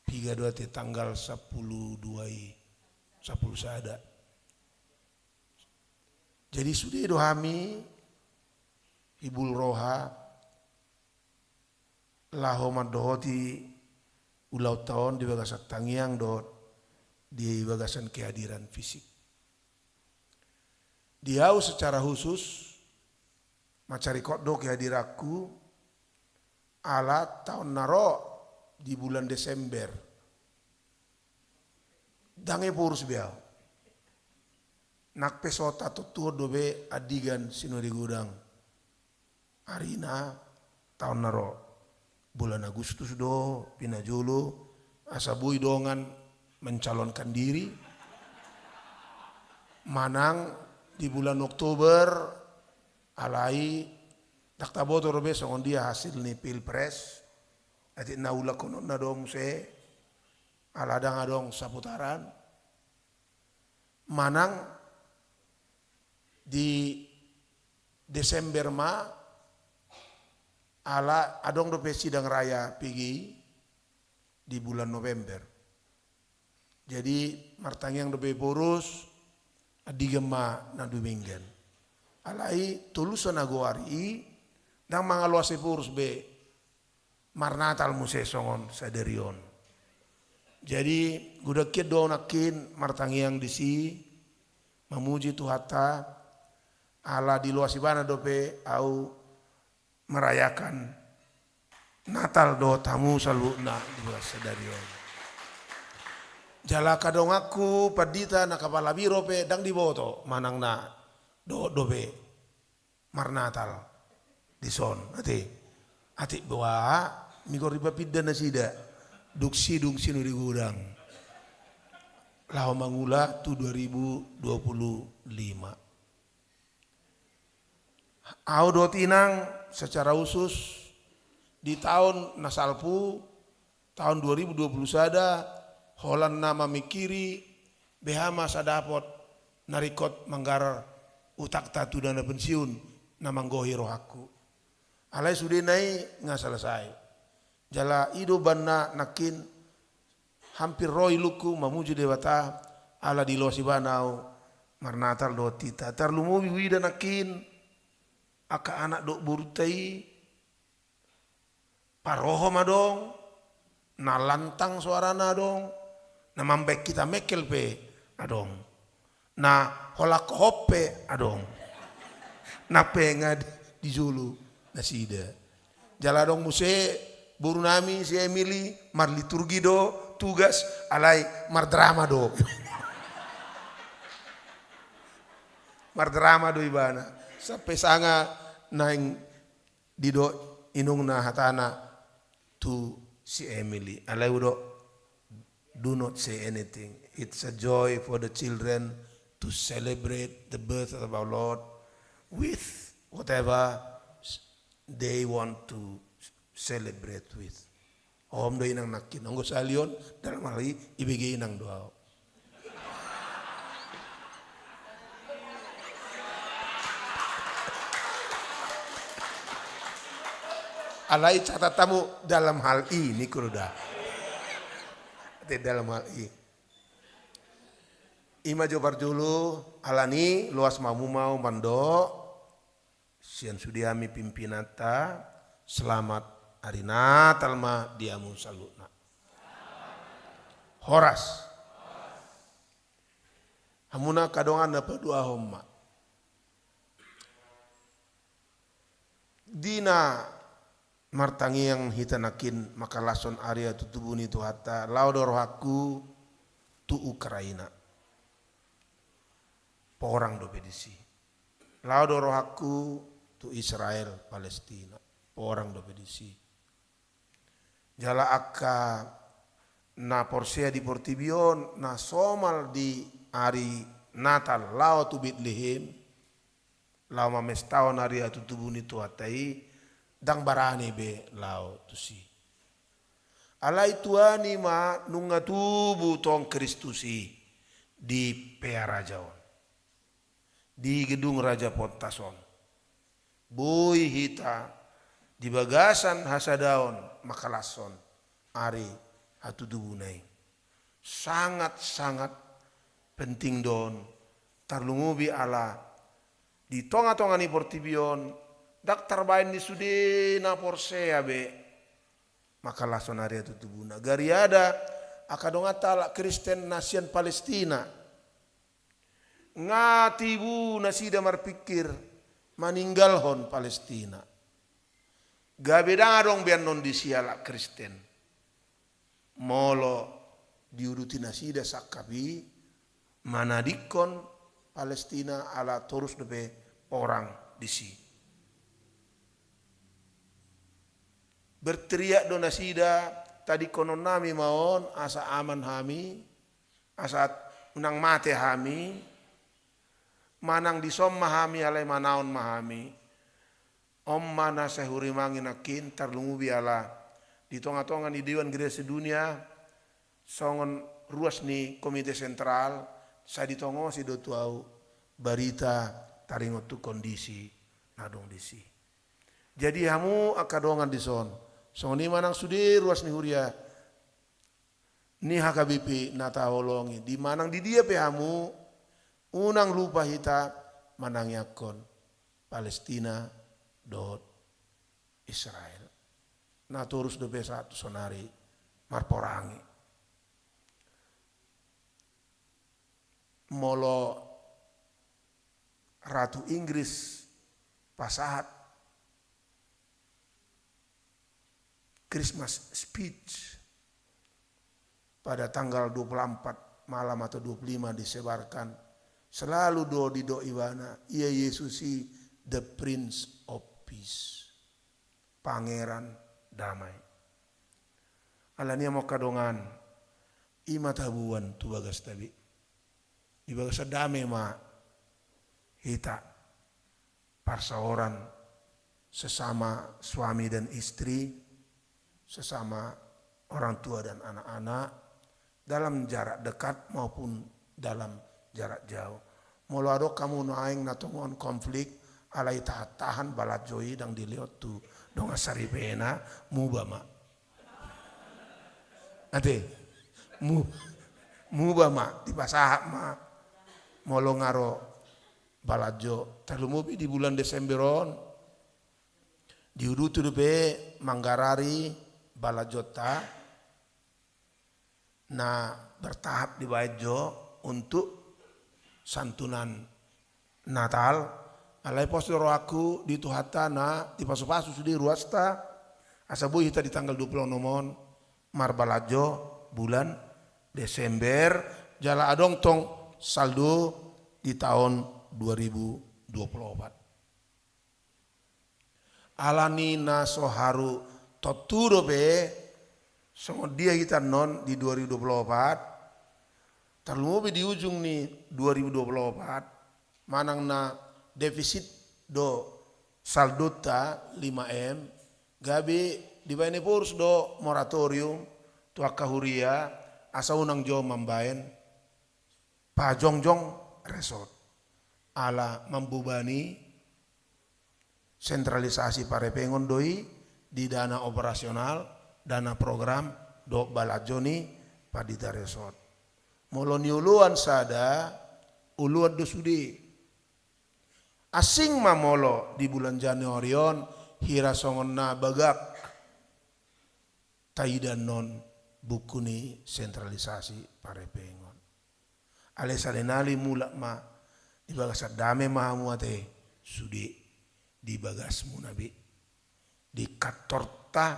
piga do ate, tanggal sampulu dua i, sampulu sada. Jadi sude do hami hibul roha laho mandohoti ulaonta on di bagasan tangiang dohot di bagasan kehadiran fisik. Di au secara khusus, mansai ringkot do kehadiranku, ala taon na ro di bulan Desember ndang Ephorus be au. Nang pe so tatontuhon dope andigan Sinode Godang arina taon na ro. Bulan Agustus do pinajolo, asa boi dongan mencalonkan diri manang di bulan Oktober, alai ndang taboto dope songon dia hasil ni pilpres, atik na ulakhononna do muse, ala ndang adong saputaran, manang di Desember ma, ala adong dope sidang raya P G I di bulan November. Jadi martangiang dope boru, andigan ma na dumenggan. Alai tolu sanagoari i ndang mangaloas boru be marnatal muse songon sadari on. Jadi godang hian do nangkin martangiang disi, mamuji Tuhanta, ala diloas ibana dope au merayakan Natal dohot hamu saluhutna di bagasan sadari on. Jala angka donganku pandita na kapala biro pe ndang diboto manang na dohot dope marnatal dison, ate. Atik boha, migor dipapinda nasida. Dung sidung sinuri godang laho mangula tu dua ribu dua puluh lima. Au dohot inang secara khusus di taon na salpu, taon dua ribu dua puluh sada, holan na mamingkiri beha ma sadapot na ringkot manggarar utangta tu dana pensiun na manggohi rohangku. Alai sudena i nga selesai. Jala i do banna nangkin hampir ro ilungku mamuji Debata ala diloas ibana au marnatal dohot hita. Tarlumobi huida nangkin angka anak dohot borunta i, parohom adong, na lantang soarana adong, na mambaen hita mengkel pe adong, na holan hohom pe adong. Nang pe nga di, di jolo nasida. Jala adong muse borunami si Emily, marliturgi do tugas, alai mardrama do. Mardrama do ibana. Sampe sanga naeng didok inongna hatana tu si Emily. Alai hudok, do not say anything. It's a joy for the children to celebrate the birth of our Lord with whatever they want to celebrate with. Hohom do inang nangkin, anggo sahali on dalam hal i ibege inang do au. Alai catat hamu dalam hal i, ningku do da. Ate dalam hal i. I ma jo parjolo, alani loas ma hamu ma au mandok sian sude hami pimpinanta, selamat ari Natal ma di hamu saluhutna. Horas. Hamuna angka dongan na paduahon ma. Di na martangiang hita nangkin mangkalashon ari hatutubu ni Tuhanta, laho do rohangku tu Ukraina. Porang dope disi. Laho do rohangku tu Israel, Palestina. Porang dope disi. Jala angka na porsea di portibi on, na somal di ari Natal laho tu Betlehem, laho mamestahon ari hatutubu ni Tuhanta i, ndang barani be laho tusi. Alai tuani ma nunga tubu tong Kristus i di pearaja on, di gedung raja pontas on. Boi hita di bagasan hasadaon mangkalashon ari hatutubuna i. Sangat-sangat penting do on, tarlumobi ala di tonga-tonga ni portibi on ndang tarbaen ni sude na porsea be mangkalashon ari hatutubuna. Gariada angka donganta halak Kristen na sian Palestina, nga tibu nasida marpingkir maninggalhon Palestina. Gabe ndang adong be annon disi halak Kristen. Molo diuduti nasida sangkap i, manadingkon Palestina ala torus dope porang disi. Berteriak do nasida, tadingkononnami ma on asa aman hami, asa unang mate hami. Manang dison ma hami, alai manaon ma hami. On ma na sai hurimanggi nangkin, tarlumobi ala di tongatonga ni Dewan Gereja Sedunia, songon ruas ni Komite Sentral, sai ditongosi do tu ahu barita taringot tu kondisi na adong disi. Jadi hamu angka dongan dison, songon i manang sude ruas ni huria ni H K B P na taholongi, di manang di dia pe hamu, unang lupa hita manangiangkon Palestina dohot Israel. Na torus dope sahat tu sonari marporangi. Molo Ratu Inggris pasahat Christmas speech pada tanggal dua puluh empat malam atau dua puluh lima disebarkan, selalu do didok ibana, ia Yesus i the Prince of Peace, Pangeran Damai. Alani i, amang angka dongan, i ma tabuan tu bagasta be. Di bagasan dame ma hita parsaoran sesama suami dan istri, sesama orang tua dan anak-anak, dalam jarak dekat maupun dalam jarak jauh. Molo adong hamu nuaeng na tongon konflik, alai tahan-tahan, balajo i ndang dilehon tu dongan saripena, muba ma. Ate, mu-, muba ma, dipasahat ma. Molo nga ro balajo, tarlumobi di bulan Desember on, diuduti dope manggarari balajonta na bertahap dibaen jo untuk santunan Natal. Alai pos do rohangku di Tuhanta na dipasupasu sude ruasta, asa boi hita di tanggal dua puluh onom on marbalajo bulan Desember, jala adong tong saldo di taon dua ribu dua puluh opat. Alani na so haru tontu dope songon dia hita annon di dua ribu dua puluh opat, tarlumobi di ujung ni dua ribu dua puluh opat, manang na defisit do saldonta lima M, gabe dibaen Ephorus do moratorium tu angka huria, asa unang jo mambaen pajongjong resort. Ala mambebani sentralisasi parepengon do i di dana operasional, dana program, dohot balajo ni pandita resort. Molo nioloan sada, oloan do sude. Asing ma molo di bulan Januari on, hira songon na bagak taida annon buku ni sentralisasi parepengon. Alai salinali mulak ma, di bagasan dame ma hamu ate, sude di bagasmuna be. Di kantorta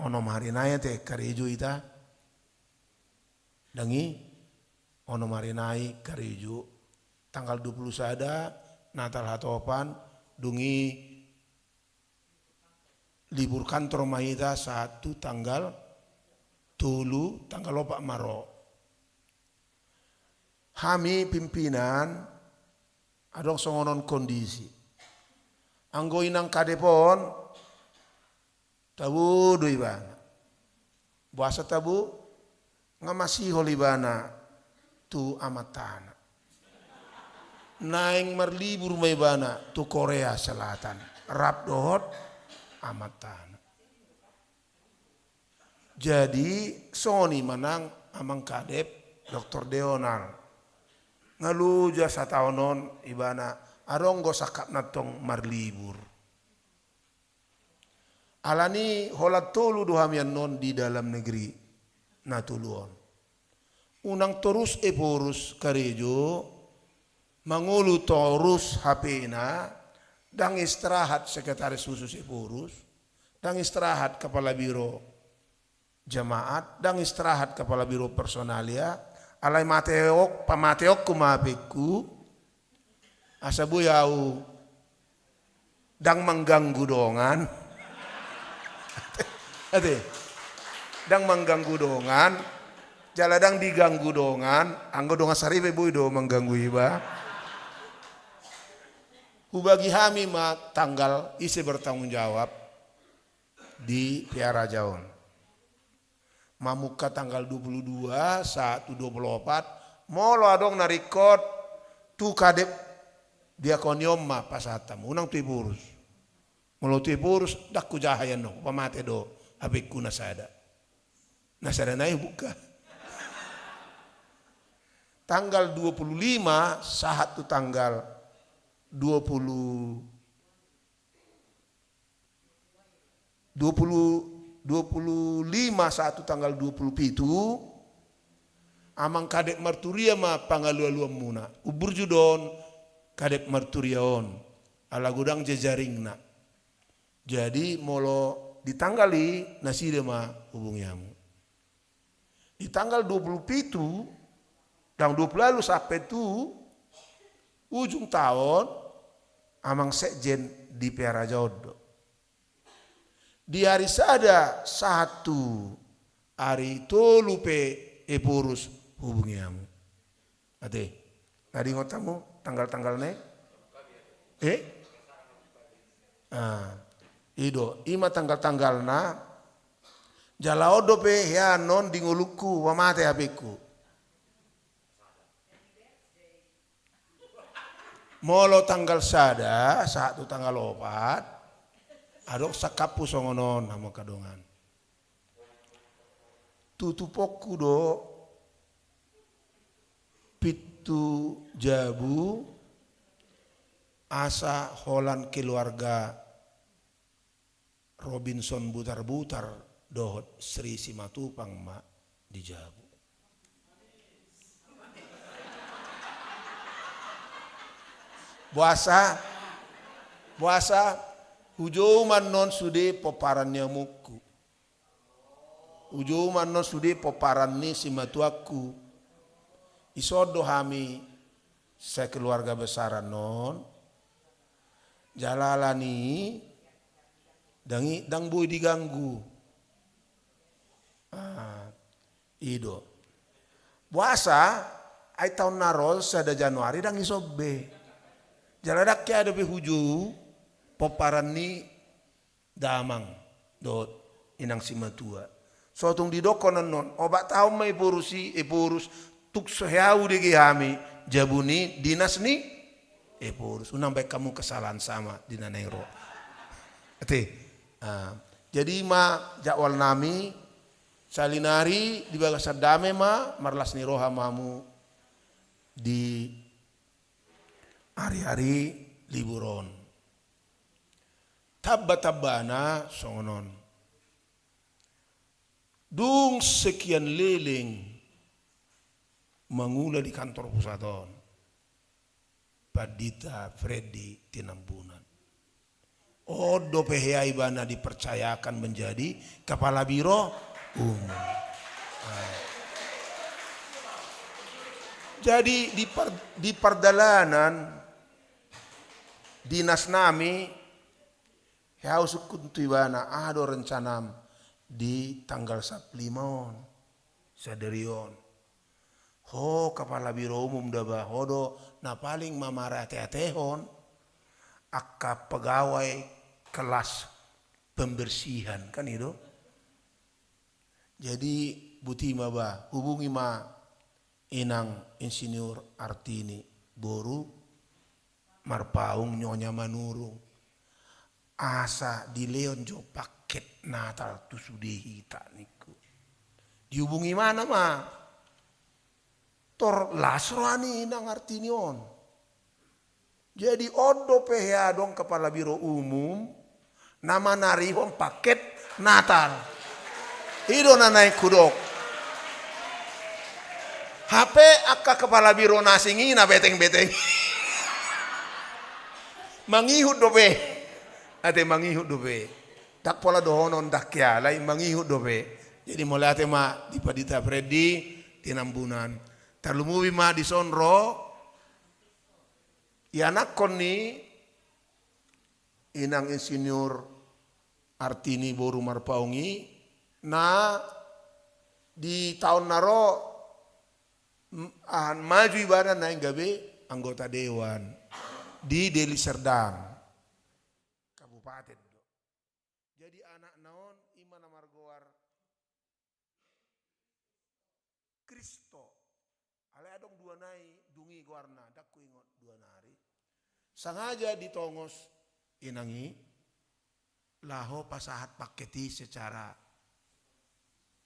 onom ari nai ate karejo hita. Ndang i, onom ari nai karejo. Tanggal dua puluh sada, Natal hatopan, dung i libur kantor ma hita sahat tu tanggal tolu, tanggal opat ma ro. Hami pimpinan adong songon on kondisi. Anggo inang kadep on, tabo do ibana. Boasa tabo? Nga masihol ibana tu amantana. Naeng marlibur ma ibana tu Korea Selatan, rap dohot amantana. Jadi songon i ma nang amang kadep, Doktor Deonal. Nga loja sataon on ibana, adong do sangkapna tong marlibur. Alani holan tolu do hami annon di dalam negeri na tolu on. Unang torus Ephorus karejo, mangolu torus H P-na, ndang istirahat sekretaris khusus Ephorus, ndang istirahat kepala biro jemaat, ndang istirahat kepala biro personalia, alai mateok, pamateokku ma H P-ku, asa boi ahu ndang mangganggu dongan. Ate, ndang mangganggu dongan, jala ndang diganggu dongan, anggo dongan saripe boi do mangganggu iba. Hubagi hami ma tanggal ise bertanggung jawab di Pearaja on. Mamungka tanggal dua puluh dua sahat tu dua puluh opat, molo adong na ringkot tu kadep diakoni on ma pasahat hamu, unang tu Ephorus. Molo tu Ephorus, ndang hujaha i annon, hupamate do hapengku na sada. Na sada nai hubuka. Tanggal dua puluh lima sahat tu tanggal dua puluh, dua puluh, dua puluh lima sahat tu tanggal dua puluh pitu, amang kadep marturia ma pangalualuanmuna. Umburju do on kadep marturia on, ala godang jejaringna. Jadi molo di tanggal i, nasida ma hubungi hamu. Di tanggal dua puluh pitu, ndang dua puluh ualu, sampe tu ujung taon, amang sekjen di Pearaja on do. Di ari sada sahat tu ari tolu pe Ephorus hubungi hamu. Ate, na diingot hamu tanggal-tanggalna i? Eh? Ah, i do, i ma tanggal-tanggalna. Jala on dope hea annon di ngolungku, hupamate hapengku. Molo tanggal sada sahat tu tanggal opat, adong sangkapku songon on, hamu angka dongan. Tutuponku do pintu jabu, asa holan keluarga Robinson Butarbutar dohot Sri Simatupang ma di jabu. Boasa, boasa, hujou ma annon sude pomparan ni amongku. Hujou ma annon sude pomparan ni simatuangku. Dison do hami sakeluarga besar annon. Jala alani i ndang i, ndang boi diganggu. Ah, i do. Boasa, ai taon na ro sada Januari ndang dison be. Jala ndang hea dope hujou pomparan ni damang dohot inang simatua. So tung didokkon annon, opat taon ma Ephorus i, Ephorus, tung so hea hudege hami jabu ni dinas ni Ephorus. Unang baen hamu kesalahan sama di na naeng ro. Ate. Ah, jadi ima jadwalnami, sahali nari di bagasan dame ma, marlas ni roha ma hamu di ari-ari libur on. Tamba-tambana songon on. Dung sekian leleng mangula di kantor pusat on, Pandita Freddy Tinambunan. On dope hea ibana dipercayakan menjadi kepala biro umum. Ah. Jadi di par-, di pardalanan dinasnami, hea husungkun tu ibana, aha do rencanam di tanggal sampulu lima on, sadari on. Ho kepala biro umum da ba, ho do na paling mamarateatehon angka pegawai kelas pembersihan, kan i do. Jadi buti ma ba, hubungi ma inang Insinyur Artini boru Marpaung, Nyonya Manurung, asa dilehon jo paket Natal tu sude hita, ningku. Dihubungi ibana ma. Tor las roha ni inang Artini on. Jadi on dope hea adong kepala biro umum na manarihon paket Natal. I do na naeng hudok. Hape angka kepala biro na asing i na beteng-beteng. Mangihut dope. Ate, mangihut dope. Ndang pola dohonon ndang hea, alai mangihut dope. Jadi mauliate ma di Pandita Freddy Tinambunan. Tarlumobi ma dison ro ianakhon ni inang Insinyur Artini boru Marpaung i, na di taon na ro, m-, aha, maju ibana naeng gabe anggota dewan. di Deli Serdang. Kabupaten do. Jadi anakna on ima na margoar Kristo. Alai adong dua nai, dung i goarna, ndang huingot dua nari. Sangaja ditongos inang i, laho pasahat paket i secara,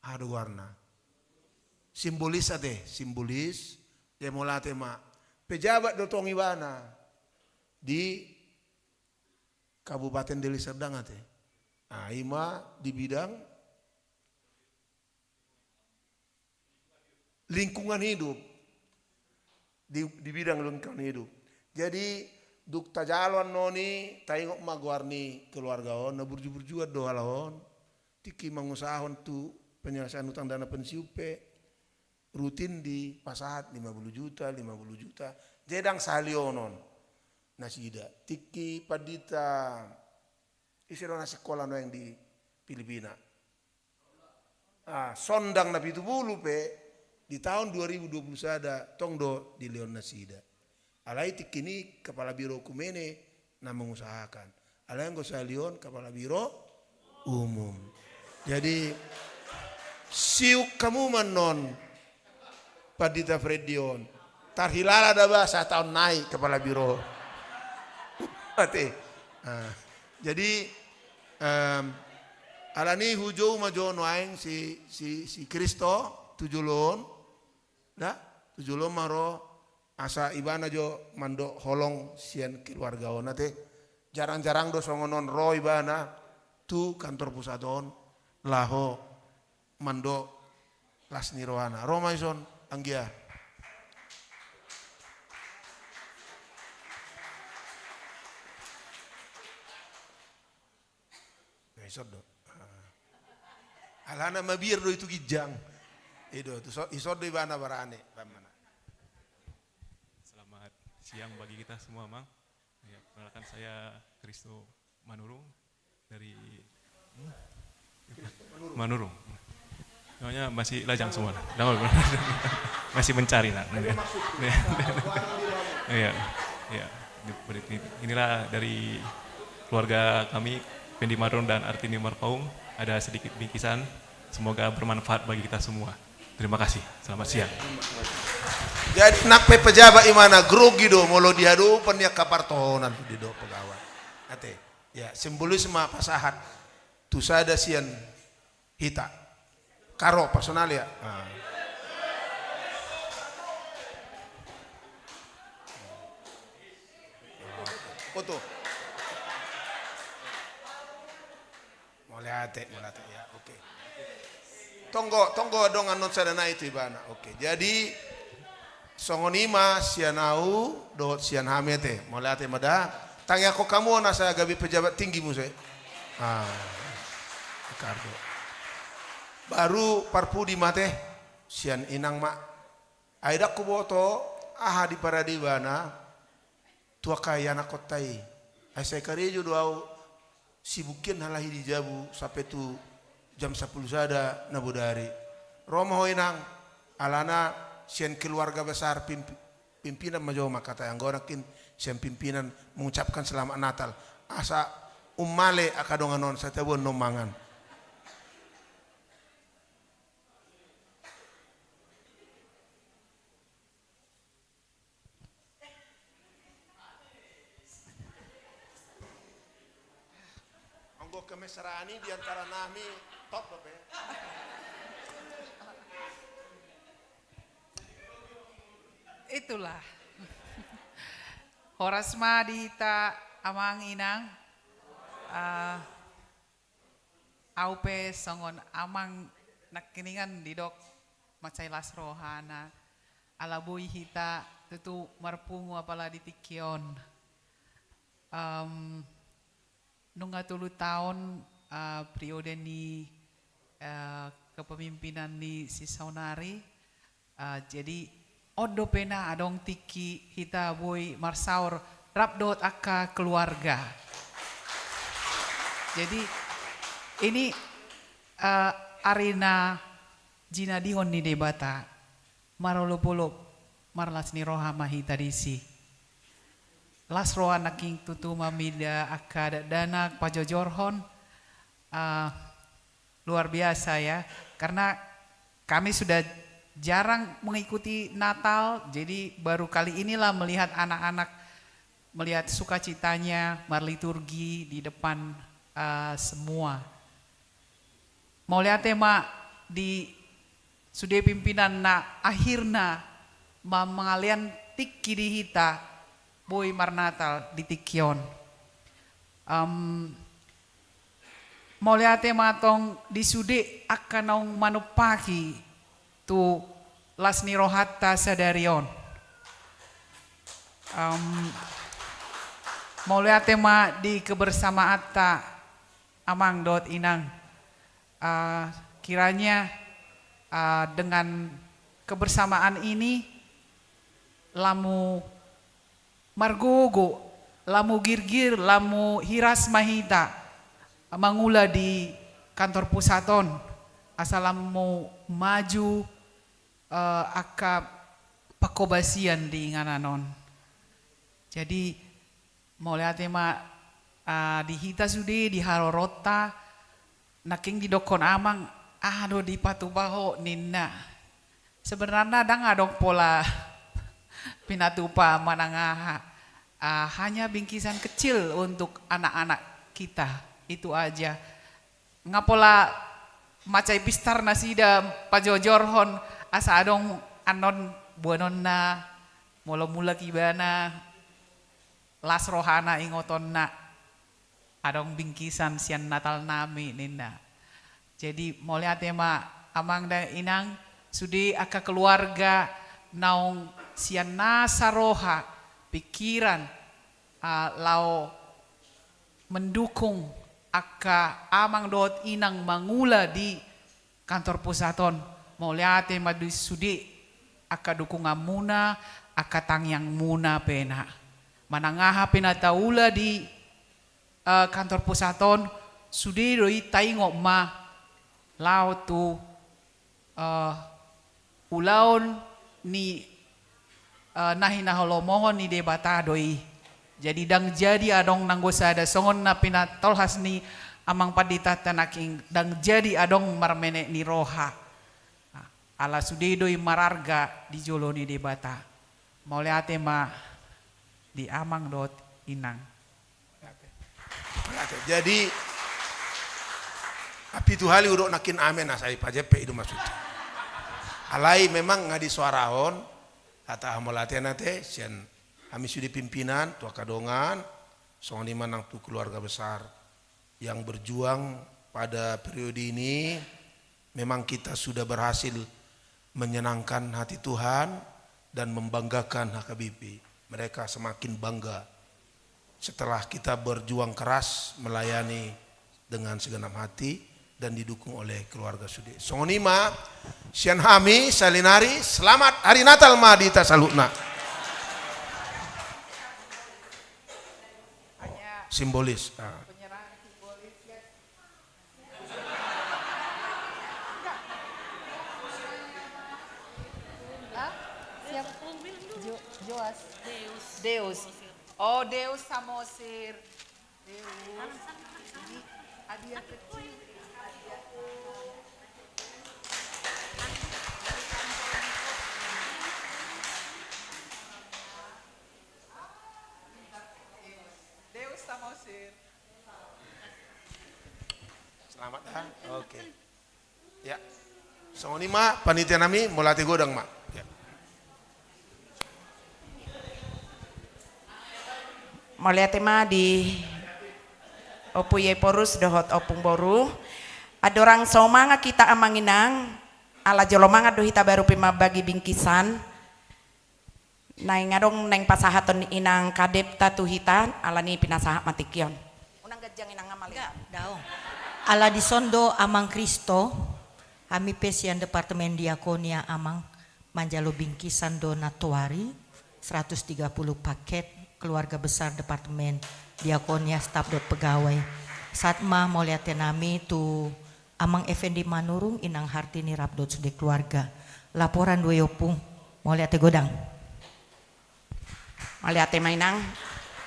aha do goarna? Simbolis ate, simbolis. Ia mauliate ma. Pejabat do tong ibana di Kabupaten Deli Serdang ate. Ah, ima di bidang lingkungan hidup. Di, di bidang lingkungan hidup. Jadi, dung tajalo annon i, taingot ma goar ni keluarga on, na burju-burjuan do halak on. Tingki mangusahahon tu penyelesaian utang dana pensiun pe, rutin dipasahat lima puluh juta, lima puluh juta. Jadi ndang sahali on on nasida. Tingki pandita, ise do na sikola nuaeng di Filipina. Ah, Sondang na pitu pulu pe di taon dua ribu dua pulu sada tong do dilehon nasida. Alai tingki ni kepala biro hukum i na mengusahakan. Alai anggo sahali on kepala biro umum. Jadi, siuk hamu ma annon Pandita Freddy on. Tarhilala da ba sataon nai kepala biro. Ate. Ah. Jadi, em, alani hujou ma jo nuaeng si, si, si Kristo tu jolo on. Da, tu jolo on ma ro asa ibana jo mandok holong sian keluarga on ate. Jarang-jarang do songon on ro ibana tu kantor pusat on laho mandok las ni rohana. Ro ma ison, anggia. Na ison do. Ah. Alana mabiar do i tu ginjang. I do, tu so-, ison do ibana barane, pamana. Selamat siang bagi kita semua, Mang. Ya, perkenalkan saya Kristo Manurung dari, hmm? Manurung. Namanya masih lajang semua. Masih mencari, nah. Iya, iya. Ini, inilah dari keluarga kami, Pendi Marun dan Artini Marpaung. Ada sedikit bingkisan. Semoga bermanfaat bagi kita semua. Terima kasih. Selamat siang. Jadi nang pe pejabat imana grogi do molo dihadopan ni angka partohonan, didok pegawai. Ate. Ya, simbolis ma pasahat tu sada sian hita. Karo personalia. Ah. Foto. Mauliate, mauliate, ya, oke. Tonggo, tonggo adong annon sada nai tu ibana. Oke, jadi songon i ma sian ahu dohot sian hami ate. Mauliate ma da. Tangiangkon hamu on asa gabe pejabat tinggi muse. Ah. Ricardo. Baru parpudi ma ate sian inang ma. Ai ndang huboto aha diparade ibana tu angka ianakkonta i. Ai sai karejo do ahu sibuk hian halahi di jabu sampe tu jam sampulu sada na bodari. Ro ma ho inang, alana sian keluarga besar pimpi-, pimpinan ma jo mangkatai, anggo nangkin sian pimpinan mengucapkan selamat Natal. Asa ummale angka dongan on, sai taboan non mangan. Anggo kemesraan i di antara nami, top dope. Itulah. Horas ma di hita amang inang. Ah, Ahu pe songon amang nangkiningan didok mansai las rohana. Ala boi hita tutu marpungu apala di tingki on. Em, nunga tolu taon, eh, periode ni, eh, kepemimpinan ni si saonari. Ah, jadi, on dope na adong tingki hita boi marsaor rap dohot angka keluarga. Jadi, ini, eh, ari na jinadihon ni Debata, marolopolop, marlas ni roha ma hita disi. Las roha nangkin tutu ma mida angka dakdanak pajojorhon. Ah, luar biasa ya, karena kami sudah jarang mengikuti Natal, jadi baru kali inilah melihat anak-anak, melihat sukacitanya marliturgi di depan, eh, semua. Mauliate ma di sude pimpinan na akhirna ma-, mangalean tingki di hita boi marnatal di tingki on. Em, mauliate ma tong di sude angka naung manumpaki tu las ni rohanta sadari on. Em, mauliate ma di kebersamaanta amang dohot inang. Ah, kiranya, ah, dengan kebersamaan ini lamu margogo, lamu girgir, lamu hiras ma hita mangula di kantor pusat on, asa lamu maju, eh, angka pangkobasian di inganan on. Jadi, mauliate ma, ah, di hita sude, di haroronta, nangkin didokkon amang, aha do dipatupa ho ninna. Sebenarna ndang adong pola pinatupa manang aha. Ah, hanya bingkisan kecil untuk anak-anak kita. Itu aja. Nga pola mansai pistar nasida pajojorhon asa adong annon boanonna, molo mulak ibana, las rohana ingotonna. Adong bingkisan sian Natal nami ninna. Jadi mauliate ma amang dan inang, sude angka keluarga naung sian nasa roha, pikiran, ah, laho mendukung angka amang dohot inang mangula di kantor pusat on. Mauliate ma di sude angka dukunganmuna, angka tangiangmuna pe na. Manang aha pe na taula di, eh, kantor pusat on, sude do i taingot ma laho tu, eh, ulaon ni, eh, na hinaholomohon ni Debata do i. Jadi ndang jadi adong nanggo sada songon na pinatolhas ni amang panditanta nangkin, ndang jadi adong marmenek ni roha. Ala sude do i mararga di jolo ni Debata. Mauliate ma di amang dohot inang. Jadi, ah, pitu hali hudok nangkin amen, asa i pajeppe i do maksudna. Alai memang nga disoarahon hata hamauliatean ate sian hami sude pimpinan tu angka dongan, songon i ma nang tu keluarga besar yang berjuang pada periode ini. Memang kita sudah berhasil menyenangkan hati Tuhan dan membanggakan H K B P. Mereka semakin bangga setelah kita berjuang keras melayani dengan segenap hati dan didukung oleh keluarga sude. Songon i ma sian hami, saonari, selamat Hari Natal ma di hita saluhutna. Simbolis. Ah. Hah? Siapa? Jo-, Joas. Deus. Deus. Oh, Deus Samosir. Deus. Ini hadiah kecil. Hadiah. Deus Samosir. Selamat, ha? Oke. Ya. Songon i ma panitia nami, mauliate godang ma. Ya. Mauliate ma di Ompu Iephorus dohot ompung boru. Andorang so mangan hita amang inang, ala jolo mangan do hita baru pe mambagi bingkisan. Naeng adong naeng pasahaton ni inang kadepta tu hita, alani pinasahat ma tingki on. Unang ganjang inang amang. Enggak, daong. Ala dison do amang Kristo, hami pe sian Departemen Diakonia amang manjalo bingkisan do nantoari, seratus tiga puluh paket, keluarga besar Departemen Diakonia, staf dohot pegawai. Sahat ma mauliate nami tu Amang Effendi Manurung, Inang Hartini rap dohot sude keluarga. Laporan do i Ompung, mauliate godang. Mauliate ma Inang.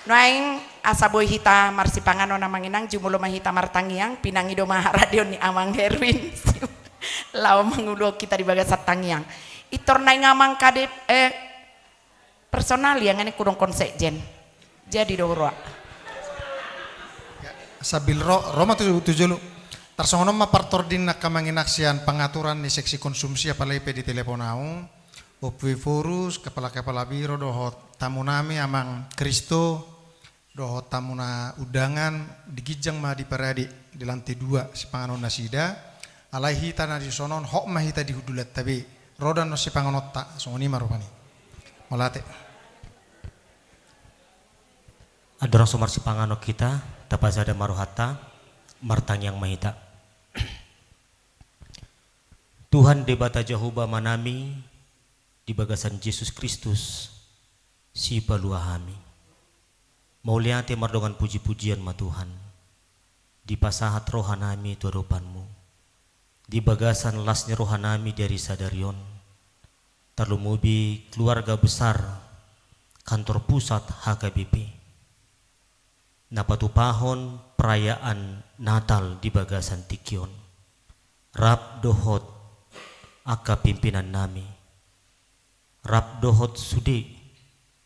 Nuaeng asa boi hita marsipanganon amang inang, jumolo ma hita martangiang, pinangido ma haradeon ni amang Herwin. Laho manguluhon hita di bagasan tangiang. Pintor naeng amang kadep, eh, personalia nga ningku dohonon sekjen. Jadi do roa. Sambil ro, ro ma tu, tu jolo. Tarsongon on ma partording angka amang inang sian pangaturan ni seksi konsumsi apalagi pe di telepon au. Ompu Ephorus, kepala-kepala biro dohot tamu nami amang Kristo, dohot tamu na undangan, di ginjang ma di parade, di lantai dua, sipanganon nasida, alai hita na di sonon, hot ma hita di hundulanta be, ro do annon sipanganonta, songon i ma rupani. Mauliate. Andorang so marsipanganon hita, tapasada ma rohanta, martangiang ma hita. Tuhan Debata Jahowa Amanami, di bagasan Jesus Kristus, Sipalua hami. Mauliate mardongan puji-pujian ma Tuhan, dipasahat rohanami tu adopanMu, di bagasan las ni rohanami di ari sadari on, tarlumobi keluarga besar kantor pusat H K B P, na patupahon perayaan Natal di bagasan tingki on, rap dohot angka pimpinannami, rap dohot sude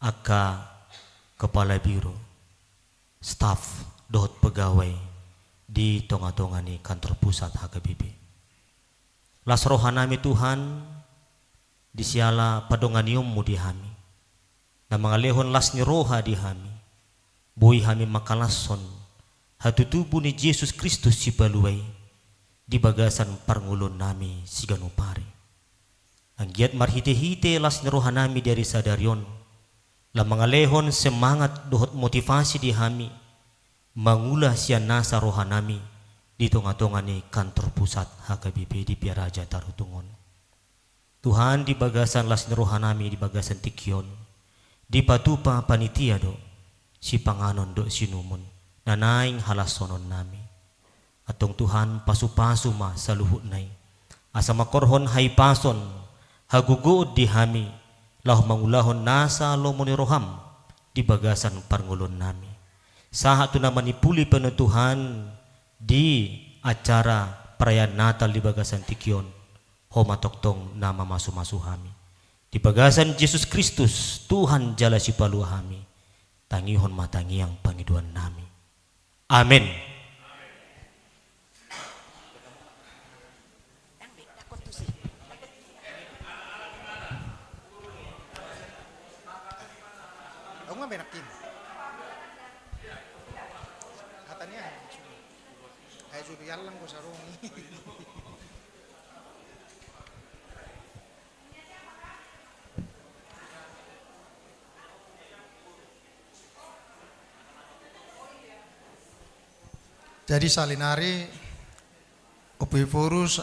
angka kepala biro, staf dohot pegawai di tonga-tonga ni kantor pusat H K B P. Las rohanami Tuhan, di siala padonganionMu di hami, na mangalehon las ni roha di hami, boi hami mangkalashon hatutubu ni Jesus Kristus Sipalua i di bagasan parngoluonnami siganup ari. Anggiat marhite-hite las ni rohanami di ari sadari on, lam mangalehon semangat dohot motivasi di hami, mangula sian nasa rohanami di tonga-tonga ni kantor pusat H K B P di Piaraja Tarutung on. Tuhan, di bagasan las ni rohanami di bagasan tingki on, dipatupa panitia do sipanganon dohot siinumon na naeng halashononnami. Antong Tuhan, pasu-pasu ma saluhutna i, asa mangkorhon hahipason, hagogoon di hami, laho mangulahon nasa lomo ni rohaM di bagasan parngoluonnami. Sahat tu na manimpuli pe annon Tuhan di acara perayaan Natal di bagasan tingki on, Ho ma tongtong na mamasu-masu hami. Di bagasan Jesus Kristus, Tuhan jala Sipalua hami, tangihon ma tangiang pangidoannami. Amen. Jadi saonari, Ompu Ephorus,